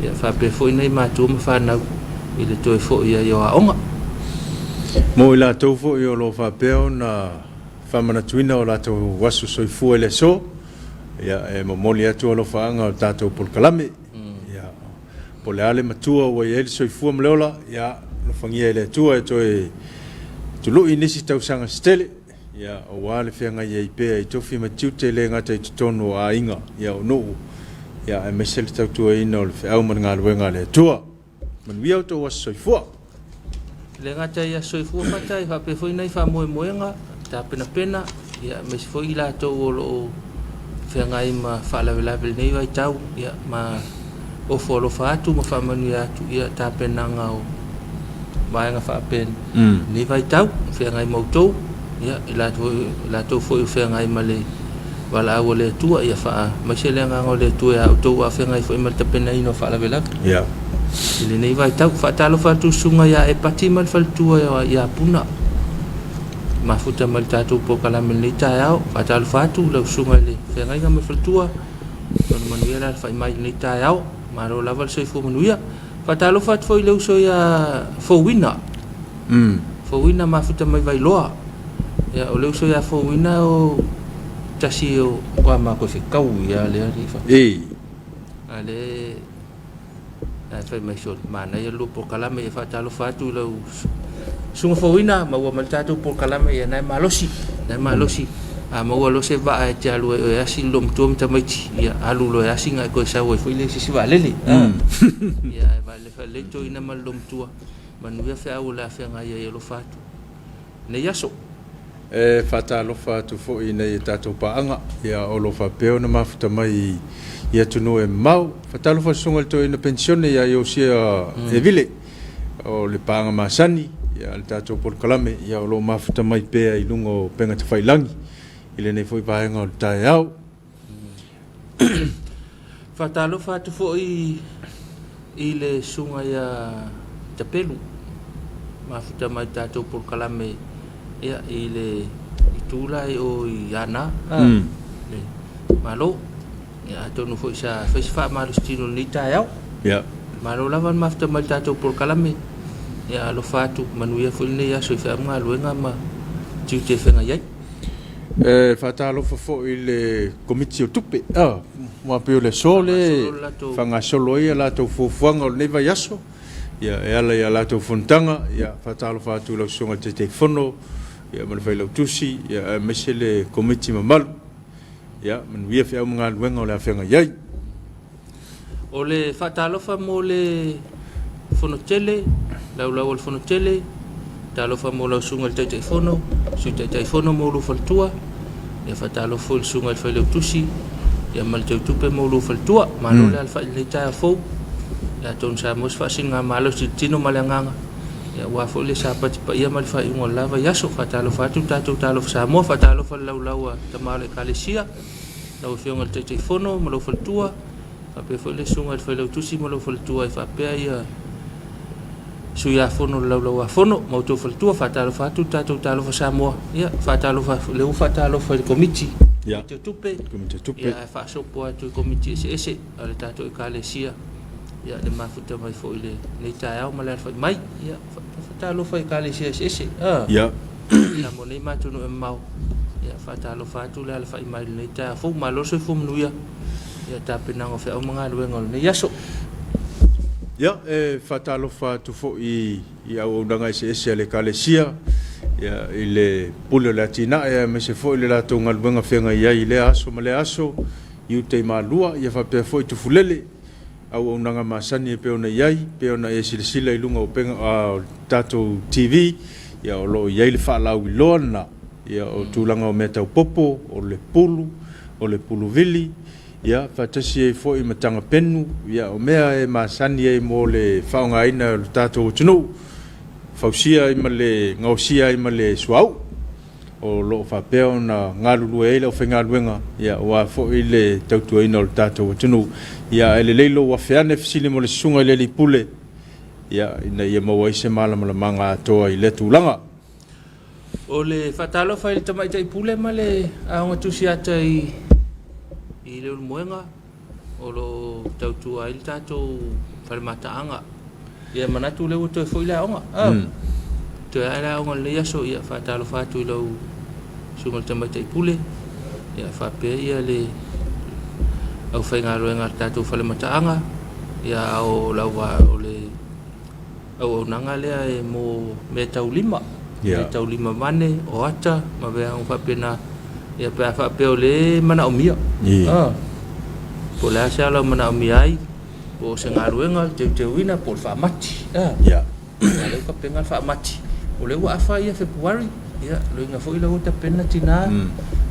ia faapea foi nai matua ma fanau i le toe foi ai o aoga. Mo i latou foi o lo o faapea ona faamanatuina o latou aso soifua i le aso, Ia, e momoli atu alofaaga o le tatou polokalame. Ia, po o le a le matua ua i ai le soifua ma le ola, ia, alofagia e le Atua e toe tului nisi tausaga se tele, ia, aua le feagai ai pea i tofi ma tiute e le gata i totonu o aiga, ia, o nuu, ia, aemaise le tautuaina o le feau ma le galuega a le Atua. Manuia outou aso soifua. E le gata i aso soifua Fata, e faapea foi nai faamoemoega, tapenapena, ia, aemaise foi i latou o lo o feagai ma faalavelave i lenei vaitau, ia, ma ofo alofa atu ma faamanuia atu, ia, tapenaga o vaega faapea lenei vaitau, feagai ma outou, ia, i latou foi o feagai ma le valaau a le Atua, ia faamaise le agaga o le Atua ia outou a o feagai foi ma le tapenaina o faalavelave. Ia. I lenei vaitau, faatalofa atu i susuga ia Epati ma le faletua ia Puna, mafuta mai le tatou polokalame i lenei taeao. Faatalofa atu lau susuga i le feagaiga ma le faletua, lona manuia le alafai mai i lenei taeao. Malo lava le soifua manuia. Faatalofa atu foi i le uso ia Fouina. Fouina mafuta mai Vailoa. Ia, o le uso ia Fouina o tasi o a matou fetau ia lea alii fa. A le ae fai mai sole manaia le lua polokalame ia faatalofa atu i lau susuga Fouina maua mai le tatou polokalame ia na e malosi na e malosi a maua loa se vaa e te alu ai oe asi le loomatua ma tamaiti ia alu loa e asi ona e toe sau ai foi lea i se isi vaalele ia ae vaalele faalelei toeaina ma le loomatua manuia feau o le a feagai ai alofa atu lenei aso. E faatalofa atu foi i nai a tatou paaga ia o lo o faapea ona mafuta mai i atunuu e mamao. Faatalofa i le Susuga i le Toeaina Penisione ia Iosia Evile o le paaga masani a le tatou polokalame ia o lo o mafuta mai pea i luga o upega tafailagi i lenei foi vaega o le taeao. Faatalofa atu foi i le susuga ia Tapelu, mafuta mai le tatou polokalame ia, i le itu la i o i Aana, le Malo. Ia, atonu foi sa fai se faamalositino i lenei taeao. Ia. Malo lava le mafuta mai le tatou polokalame. Ia, alofa atu, manuia foi lenei aso i feau ma galuega ma tiute e feagai ai. E faatalofa foi i le Komiti o Tupe, aua pei o le aso lea e faagasolo ai a latou fuafuaga o lenei vaiaso, ia, e ala i a latou fonotaga. Ia, faatalofa atu i lau Susuga i le Taitaifono, ia, ma le Failautusi, ia, aemaise le Komiti mamalu. Ia, manuia feau ma galuega o le a feagai ai. O le faatalofa mo le Fono Tele, laulau o le Fono Tele, talofa mo lau Susuga i le Taitaifono, Sui Taitaifono mo lou faletua, ia faatalofa foi i le Susuga i le Failautusi, ia ma le Teutupe mo lou faletua. Malo le alafai i lenei taeao fou. Ia atonu sa maua se faasiligamalosi i le tino ma le agaga, ia aua foi le sapati paia ma le faaiuga o le la vaiaso. Faatalofa atu le tatou Talofa Samoa, faatalofa le laulau a Tama o le Ekalesia, lau Afioga i le Taitaifono ma lou faletua, faapea foi le Susuga i le Failautusi ma lou faletua e faapea ia sui-a-fono o le Laulau-a-Fono ma outou faletua. Faatalofa atu le tatou Talofa Samoa. Ia, faatalofa, lea ua faatalofa i le Komiti, Komiti o Tupe, Komiti o Tupe. Ia, ae faasopo atu i Komiti eseese a le tatou Ekalesia. Ia, le mafuta mai foi i lenei taeao ma le alafai mai. Ia, faatalofa i Ekalesia eseese. Samoa nei ma atunuu e mamao. Ia, faatalofa atu le alafai mai i lenei taeao fou. Malo le soifua manuia i tapenaga o feau ma galuega o lenei aso. Ia, e faatalofa atu foi i auaunaga eseese a le Ekalesia, ia, i le Pule o le Atinae, aemaise foi le latou galuega feagai ai i lea aso ma lea aso, i uta i Malua, ia faapea foi Tufulele. auaunaga masani e pei ona i ai, pei ona e silasila i luga o upega, o le tatou TV, ia o lo o i ai le faalauiloa lena, ia o tulaga o mea tau popo, o le pulu, o le puluvili, ia faatasi ai foi ma tagapenu, ia o mea e masani ai mo le faaaogaina o le tatou atunuu, fausia ai ma le gaosia ai ma le suauu. O lo o faapea ona galulue ai le aufaigaluega aua foi le tautuaina o le tatou atunuu. Ia ae lelei lou afe ane fesili mo le susuga i le Alii Pule ina ia maua ai se malamalamaaga atoa i lea tulaga. O le faatalofa i le Tamaitai Pule ma le Aoga Tusiata i Leulumoega. O lo o tautua ai le tatou fale mataaga. Ia manatu lea ua toe foi le aoga. Toe ae le aoga i lenei aso, ia faatalofa atu i lau susuga i le Tamaitai Pule, ia faapea ia le aufaigaluega a le tatou fale mataaga, ia a o lau o le auaunaga lea e mo meataulima, meataulima vaeane, o ata ma vaega uma faapena, ia pe a faapea o lea e manaomia. Po o le a se ala o manaomia ai, po o se galuega o le teuteuina po o le faamati. Ia lea ua tapena le faamati, o lea ua afa ia Fepuari, ia loiga foi la ua tapena tina,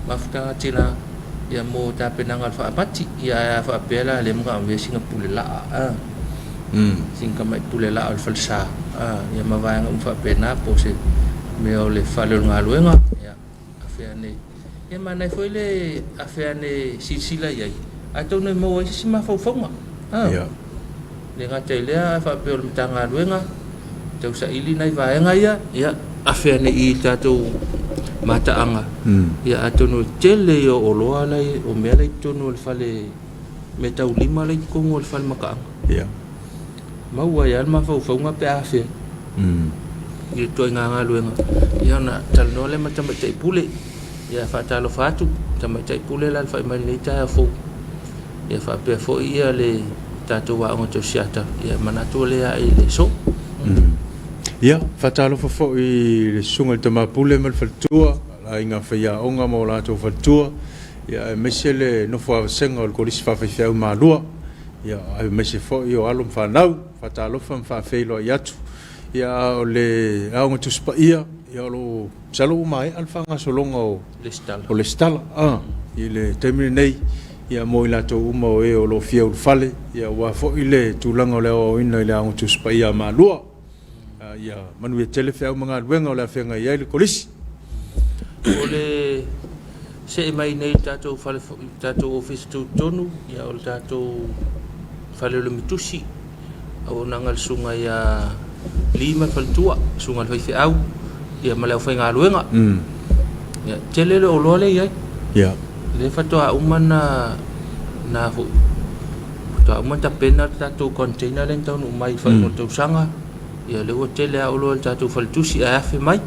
mafutaga tina, ia mo tapenaga o le faamati. Ia ae a faapea la lea e manaomia sina pule laa, sina tamai pule laa o le falesa, ia ma vaega uma faapena, po o se mea o le fale o le galuega, ia afe ane. Ia manaia foi le afe ane silasila i ai, atonu e maua ai se isi mafaufauga. E le gata i lea, a faapea o le Matagaluega tausaili nai vaega ia, ia afe ane i i le tatou mataaga, ia atonu e tele ia o oloa la e, o mea la e i totonu o le fale meataulima la e i totonu o le fale mataaga. Maua ai lava le mafaufauga pe a afea i le ituaiga galuega. Ia ona talanoa lea ma le tamaitai pule. Ia faatalofa atu, tamaitai pule la le fai mai lenei taeao fou. Ia faapea foi ia le tatou aoga tausiata, ia manatu o lea i le aso. Ia, faatalofa foi i le susuga i le tama pule ma le faletua, le aiga faiaoga ma o latou faletua, ia aemaise le nofo a vasega o le Kolisi Faafaifeau Malua, ia aemaise foi o alo ma fanau, faatalofa ma faafeiloai atu. Ia a o le Aoga Tusi Paia, ia o lo o masalo ua maea le faagasologa o o lesitala i le taimi lenei, ia mo i latou uma o e o lo o fia ulufale, ia aua foi le tulaga o le aoaoina i le Aoga Tusi Paia a Malua. Ia manuia tele feau ma galuega o le a feagai ai le Kolisi. O le see mai nei i le tatou fale, tatou ofisa tutotonu, ia o le tatou fale o le Mitusi, auaunaga a le susuga ia Lee ma le faletua, susuga i le faifeau, ia ma le aufaigaluega. Ia, tele le oloa lea e i ai. Lea faatoa uma na na foi faatoa uma tapena le tatou container lea na taunuu mai i le faaiuga o le tausaga. Ia lea ua tele lava oloa i le tatou faletusi ae afe mai.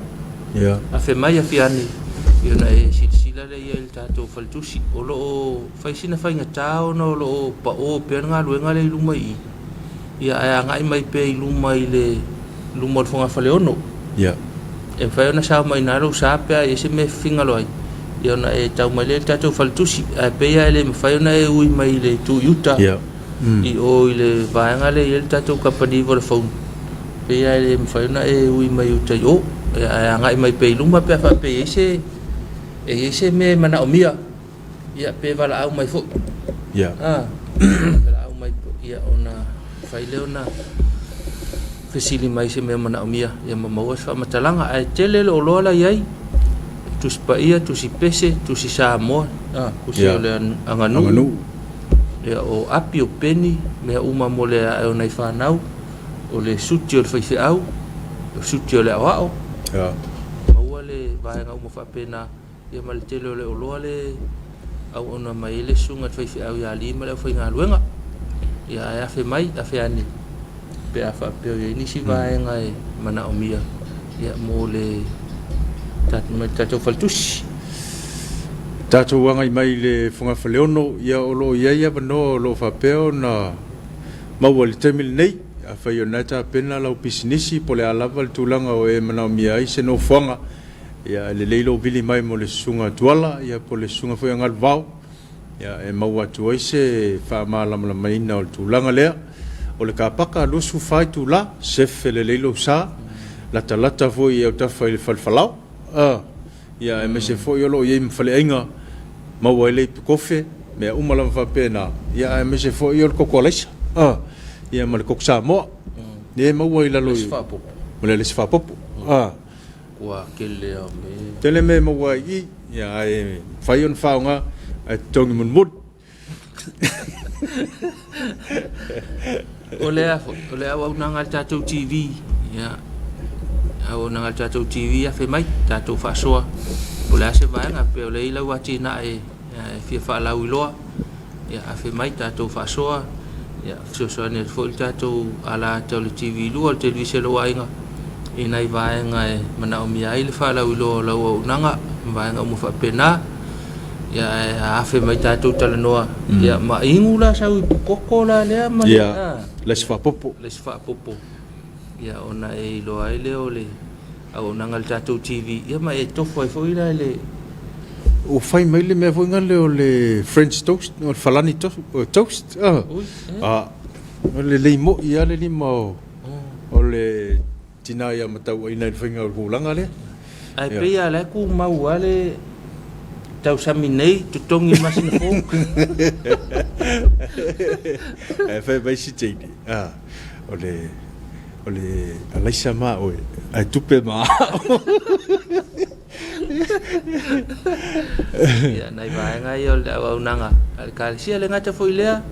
Afe mai afe ane ia ona e silasila lea i ai i le tatou faletusi. O lo o fai sina faigata ona o lo o pao pea le galuega lea i luma i i. Ia ae agai mai pea i luma i le luma o le fogafaleono. E mafai ona sao mai i ina lou sa pe a i ai se mea e finagalo ai, ia ona e tau mai lea i le tatou faletusi. Ae pei lava e le mafai ona e ui mai i le itu i uta, i o i le vaega lea e i ai le tatou kamupani Vodafone, pei lava e le mafai ona e ui mai uta i o. Ae agai mai pea i luma pe a faapea e i ai se, e i ai se mea e manaomia. Ia pe valaau mai foi. Ia. Ah, valaau mai ia ona fai lea ona fesili mai se mea manaomia ia ma maua se faamatalaga. Ae tele le oloa la i ai, Tusi Paia, Tusi Pese, Tusi Samoa, ah, tusi o le aganuu. Aganuu. Ia o api, o peni, mea uma mo le ae o nai fanau, o le suti o le faifeau, o suti o le aoao. Ia. Maua le vaega uma faapena. Ia ma le tele o le oloa le auauna mai ai le susuga i le faifeau ia Lee ma le aufaigaluega. Ia ae afe mai, afe ane pe a faapea o i ai nisi vaega e manaomia ia mo le mai le tatou faletusi. Tatou agai mai i le fogafaleono, ia o lo o i ai avanoa o lo o faapea ona maua i le taimi lenei. Afai o lena e tapena lau pisinisi po o le a lava le tulaga o e manaomia ai se nofoaga, Ia, e lelei lou vili mai mo le susuga a Tuala, ia po o le susuga foi a Galuvao, ia, e maua atu ai se faamalamalamaina o le tulaga lea. O le kapaka 24 itula, sefe lelei lou sa, latalata foi i autafa i le fale falao, ia, aemaise foi o lo o i ai ma faleaiga, maua ai le ipu kofe, mea uma lava faapena, ia, aemaise foi o le koko alaisa, ia, ma le koko Samoa, lea e maua i lalo i, ma le alaisa faaopoopo. Ua tele a mea. Tele mea e maua ai i i, ia ae mafai ona faaaoga ae totogi mulimuli. O le foi, o le auaunaga a le tatou TV, ia, auaunaga a le tatou TV, afe mai, tatou faasoa, o le a se vaega, pe o le i lau atinae e fia faalauiloa, ia afe mai tatou faasoa, ia fesoasoani atu foi le tatou alaata o le TV2 o le televise a lou aiga i nai vaega e manaomia ai le faalauiloa o lau auaunaga ma vaega uma faapena. Ia ae afe mai tatou talanoa ia ma inu la sau ipu koko la lea ma le Ia, a le aso faapopo. Le aso faapopo. Ia ona e iloa ai lea o le auaunaga a le tatou TV ia ma e tofu ai foi la i le Ua fai mai le mea foi lea o le French toast, o le falani toast. Ah, Ui, eh. ah, o le lei moi lava le lima o, o le tina ia matauaina i le faiga o le tulaga lea. Ae pei lava o la e tumau lava le tausami nei totogi i le masina fou. Ae fai mai si teine, ah, o le o le alaisa ma oe, ae tupe ma au. Ia, nai vaega ia o le auaunaga a le Ekalesia. E le gata foi i lea,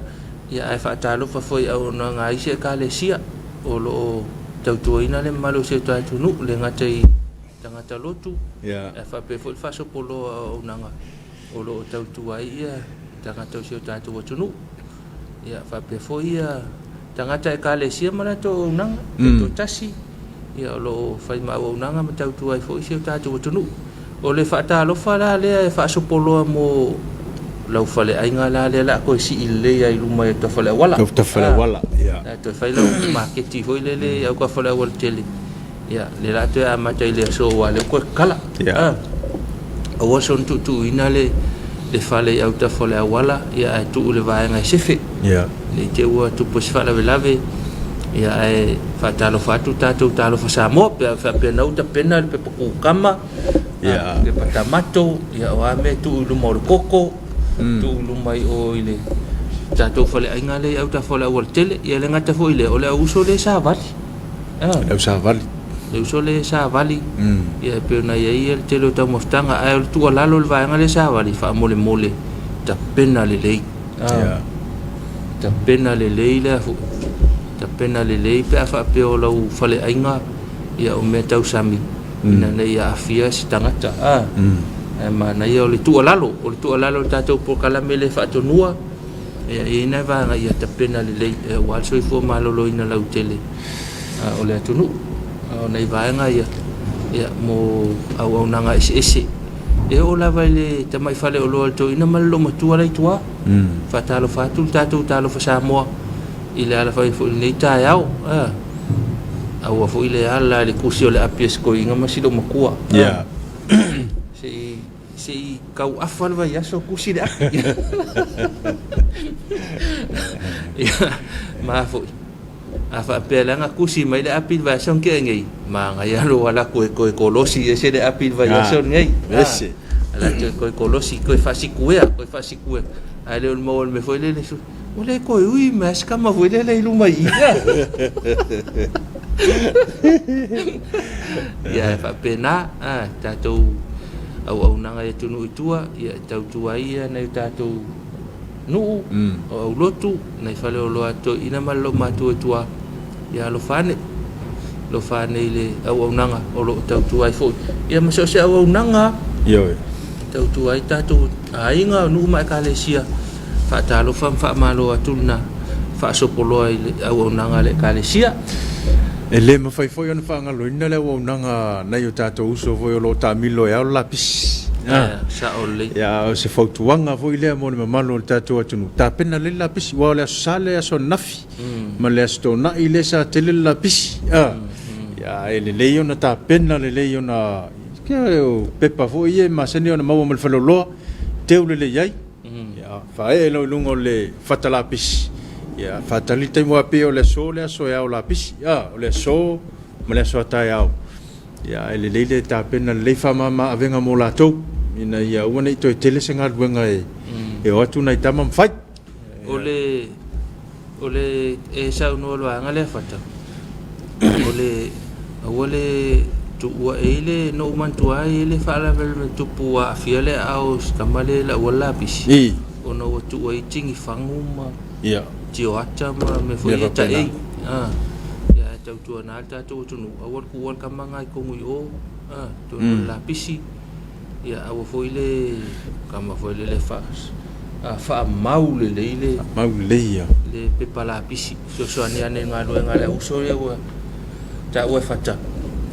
ia, ae faatalofa foi i auaunaga a isi Ekalesia o lo o tautuaina le mamalu o si o tatou atunuu, e le gata i tagata lotu, ae faapea foi le faasopoloa o auaunaga o lo o tautua ai ia tagata o si o tatou atunuu. Ia, faapea foi ia tagata Ekalesia ma latou auaunaga taitoatasi, ia o lo o fai ma auaunaga ma tautua ai foi si o tatou atunuu. O le faatalofa la lea e faasopoloa mo lau faleaiga la lea o le a toe sii lelei ai i luma i Tafaleauala. Lau Tafaleauala, ia. O le a toe fai lau maketi foi lele i Aukafaleauala tele. Ia, lea o le a toe amata i le aso aua o lea ua toe tatala. Ia. Aua soona tuutuuina le le fale i autafa o le auala, ia ae tuu i le vaega e sefe. Ia. Ne i te i ua tupu ai se faalavelave, ia ae faatalofa atu tatou Talofa Samoa pe a faapea na ua tapena le pepa kukama, Ia. pepa tamato, ia o a mea e tuu i luma o le koko, tuu i luma i o i le tatou faleaiga lea i autafa o le aualatele. Ia e le gata foi i lea, o le auuso lea e savali. Le ausavali. Le uso lea savali, ia e pei ona i ai le tele o taumafataga, ae o le tuualalo i le vaega lea savali, faamolemole, tapena lelei. Tapena lelei le afu, tapena lelei pe a faapea o lau faleaiga, ia o mea tau sami, ina ne i aafia se tagata. Ae manaia o le tuualalo, o le tuualalo i le tatou polokalame lea e faatonua, Ia, e i ai nai vaega ia tapena lelei aua le soifua maloloina lautele o le atunuu. O nai vaega ia, ia mo auaunaga eseese. E oo lava i le tamai faleoloa o le toeaina ma le loomatua la i tua. Faatalofa atu le tatou Talofa Samoa i le alafai foi i lenei taeao. Aua foi le ala i le kusi o le api a si toeaina ma si loomatua. Se i Se i tau afa le vaiaso kusi le api. Ia, ma foi. A faapea leaga kusi mai le api i le vaiaso na tea nei, manaia lou alu atu e toe kolosi ese le api i le vaiaso lenei. Ese. Alu atu e toe kolosi, toe faasikuea, toe faasikuea. Ae le o le maua o le mea foi lele, ua le toe ui mai lava si tama foi lele i luma i i. Ia, e faapena, tatou auaunaga i atunuu i tua, ia e tautua ai ia nai o tatou nuu, o aulotu, nai faleoloa a toeaiina ma le loomatua i tua, ia alofa ane, alofa ane i le auaunaga o lo o tautua ai foi, ia ma so o se auaunaga lava. Ioe. Tautua ai tatou aiga, o nuu ma ekalesia, faatalofa ma faamalo atu lena faasopoloa i le auaunaga a le ekalesia. E le mafai foi ona faagaloina le auaunaga a nai o tatou uso foi o lo o taamilo e ao le lapisi. Sao lelei. Ia, o se fautuaga foi lea mo le mamalu o le tatou atunuu, tapena lelei le lapisi, aua o le Aso Sa le aso ananafi ma le Aso Toonai lea sa tele le lapisi. Ia, e lelei ona tapena lelei ona o pepa foi ia e masani ona maua mai le faleoloa, teu lelei ai. Ia, faaee loa i luga o le fata lapisi, ia, faatali le taimi, aua pei o le aso le aso e ao lapisi, a, o le aso ma le aso a taeao. Ia, ae lelei le tapena lelei faamama avega mo latou, ina ia aua ne i toe tele se galuega e o atu nai tama ma fai. O le, o le, e saunoa i le vaega lea Fata, o le, aua le tuua, e i ai le, na ou manatua lava e i ai le faalavelave na tupu ua aafia le aao o si tama lea i le auala lapisi, ona ua tuu ai tinifagu ma tioata ma mea foi ia taei. Ia ae tautuana le tatou atunuu, aua le tuua le tama lena i totonu i o, totonu o le lapisi. Ia aua foi le tama foi lele faamau lelei le Faamau lelei ia. Le pepa lapisi. Fesoasoani ane i le galuega a le auso lea ua taua e Fata.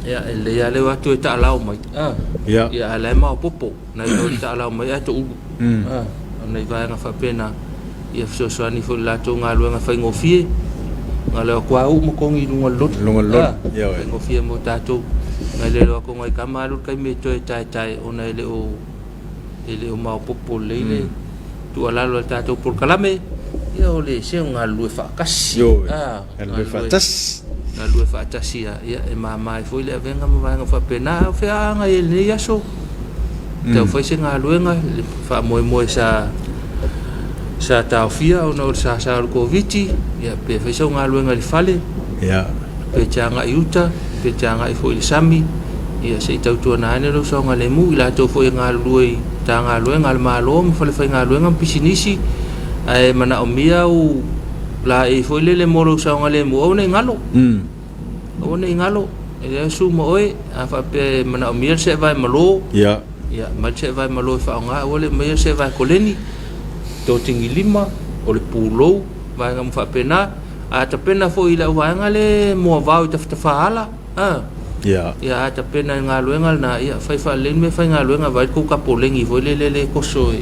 Ia, e lelei lava le o atu e taalao mai, a. Ia. Ia, a o la e maopoopo nai lo le taalao mai ae toulu. A, o nai vaega faapena, ia fesoasoani foi i le latou galuega faigofie, na o le o atu lava uu ma togi i luga o le loli. Luga o le loli. A, Ioe. faigofie mo tatou. Nai lo le o atu o nai tama alu le taimi e toe taetae ona e le o e le o maopoopo lelei le tuualalo a le tatou polokalame, ia o le se o galulue faatasi. Ioe. A, Galulue faatasi. Galulue faatasi a, ia e mama ai foi le avega ma vaega faapena. A o feaaga i lenei aso, tau fai se galuega, le faamoemoe sa sa taofia ona o le sasa o le Koviti, ia pe fai sau galuega i le fale, Ia. pe te agai i uta, pe te agai foi i le sami, ia se i tautuana ane lou saogalemu, i latou foi e galulue i Matagaluega a le Malo ma falefaigaluega ma pisinisi, ae manaomia au laei foi lele mo lou saogalemu, aua ne i galo. Aua ne i galo, e leai su ma oe, a faapea e manaomia le seevae malo, Ia. ia aumai le seevae malo e faaaoga, aua le aumaia le seevae koleni, totigilima, o le pulou, vaega uma faapena. A tapena foi i lau vaega le moavao i tafatafa ala, a. Ia. Ia a tapena i le galuega lena, ia fai faalelei le meafaigaluega, vaai le tou tapoleni foi lele le toso e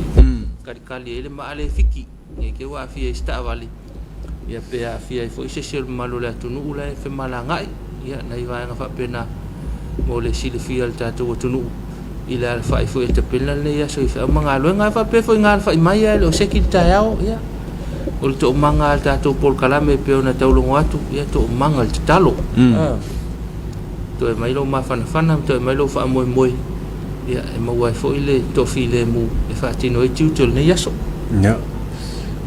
kalikali ai le maa lea e fiki, ne i te i ua aafia ai se taavale, ia pe aafia ai foi se isi o le mamalu o le atunuu la e femalagaai, ia nai vaega faapena mo le silafia e le tatou atunuu i le alafai foi e tapena lenei aso i feau ma galuega. Ae faapea foi ina alafai mai ae le o seki le taeao, ia o le toomaga a le tatou polokalame e pei ona taulogo atu, ia toomaga le tatalo. Toe aumai lou mafanafana ma toe aumai lou faamoemoe, ia e maua ai foi le toafilemu e faatino ai tiute o lenei aso. Ia.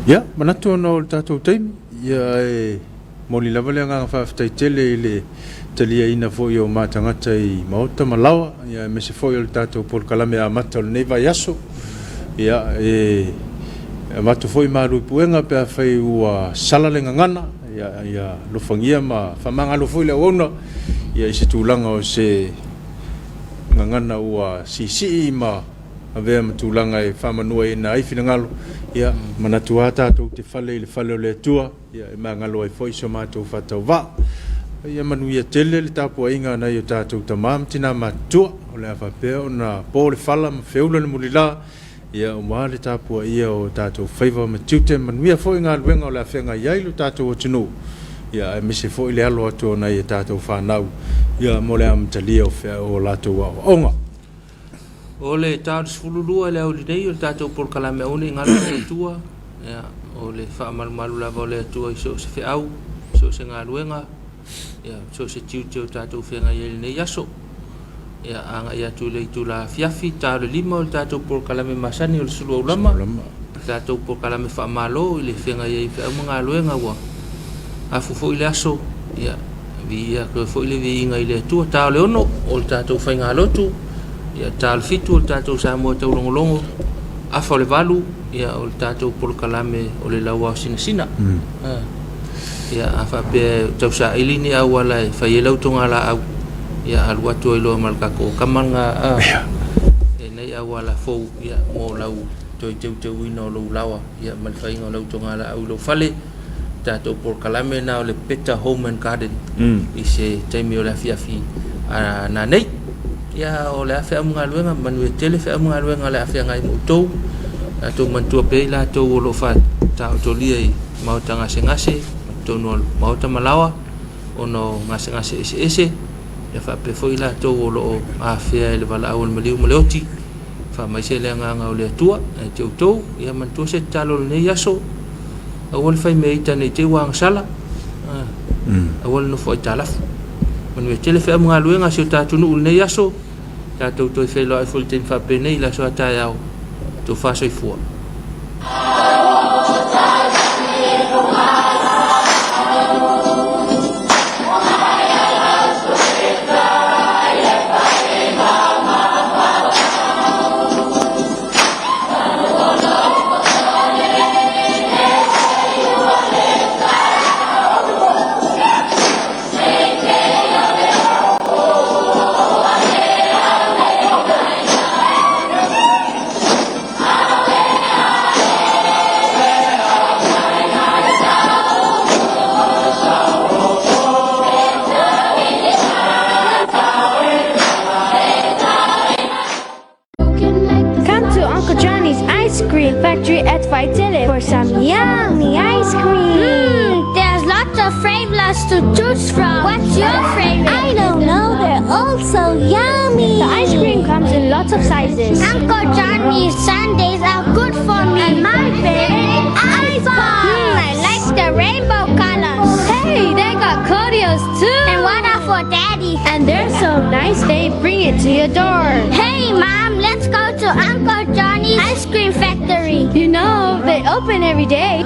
Ia, manatu ona o le tatou taimi, ia e momoli lava le agaga faafetai tele i le taliaina foi o ma tagata i maota ma laoa, ia aemaise foi o le tatou polokalame amata o lenei vaiaso. Ia, e avatu foi malu i puega pe afai ua sala le gagana, ia, ia alofagia ma faamagalo foi le auauna, ia i se tulaga o se gagana ua siisii ma avea ma tulaga e faamanuaina ai finagalo. Ia, manatu lava tatou te fale i le fale o le Atua, ia e magalo ai foi so matou faatauvaa. Ia manuia tele le tapuaiga a nai o tatou tama ma tina matutua, o le a faapea ona po le fala ma feula le mulila, ia aua le tapuaia o tatou faiva ma tiute, manuia foi galuega o le a feagai ai lo tatou atunuu, ia aemaise foi le alo atu o nai a tatou fanau, ia mo le amatalia o feau o latou aoaoga. O le ta o le 12 i le aoauli nei o le tatou polokalame Aua Ne I Galo le Atua, ia, o le faamalumalu lava o le Atua i so o se feau, so o se galuega, ia, so o se tiute o tatou feagai ai i lenei aso. Ia, agai atu i le itula afiafi, ta o le 5 o le tatou polokalame masani o le sulu aulama, le tatou polokalame faamalo i le feagai ai i feau ma galuega ua afu foi le aso, ia, Viia atu ai foi le viiga i le Atua. Ta o le 6 o le tatou faigalotu, ia ta o le 7 o le tatou Samoa taulogologo, afa o le 8 ia o le tatou polokalame o le lauao sinasina. Ia a faapea e tau saili ni auala e fai ai lau togalaau, ia alu atu ai loa ma le tatou kama lena e nai auala fou ia mo lau toe teuteuina o lou laoa ia ma le faiga o lau togalaau i lou fale. Tatou polokalame lena o le Better Home and Garden i se taimi o le afiafi a nanei. Ia o le a feau ma galuega, manuia tele feau ma galuega o le a feagai ma outou. Tatou manatua pea i latou o lo o faataotolia i maota gasegase, ma totonu o maota ma laoa ona o gasegase eseese. Ia faapea foi i latou o lo o afea i le valaau a le maliu ma le oti. Faamaise le agaga o le Atua ia te outou. Ia manatua se tatalo o lenei aso, aua le fai mea ita ne i te i ua agasala, aua le nofo aitalafu. Manuia tele feau ma galuega a si o ta atunuu i lenei aso, tatou toe feiloai foi i le taimi faapenei i le aso a taeao. Tofa soifua. lots to choose from. What's your favorite? I don't know. They're all so yummy. The ice cream comes in lots of sizes. Uncle Johnny's sundaes are good for me. And my favorite, ice pops. I like the rainbow colors. Hey, they got cordials too. And what are for daddy? And they're so nice, they bring it to your door. Hey, Mom, let's go to Uncle Johnny's ice cream factory. You know, they open every day.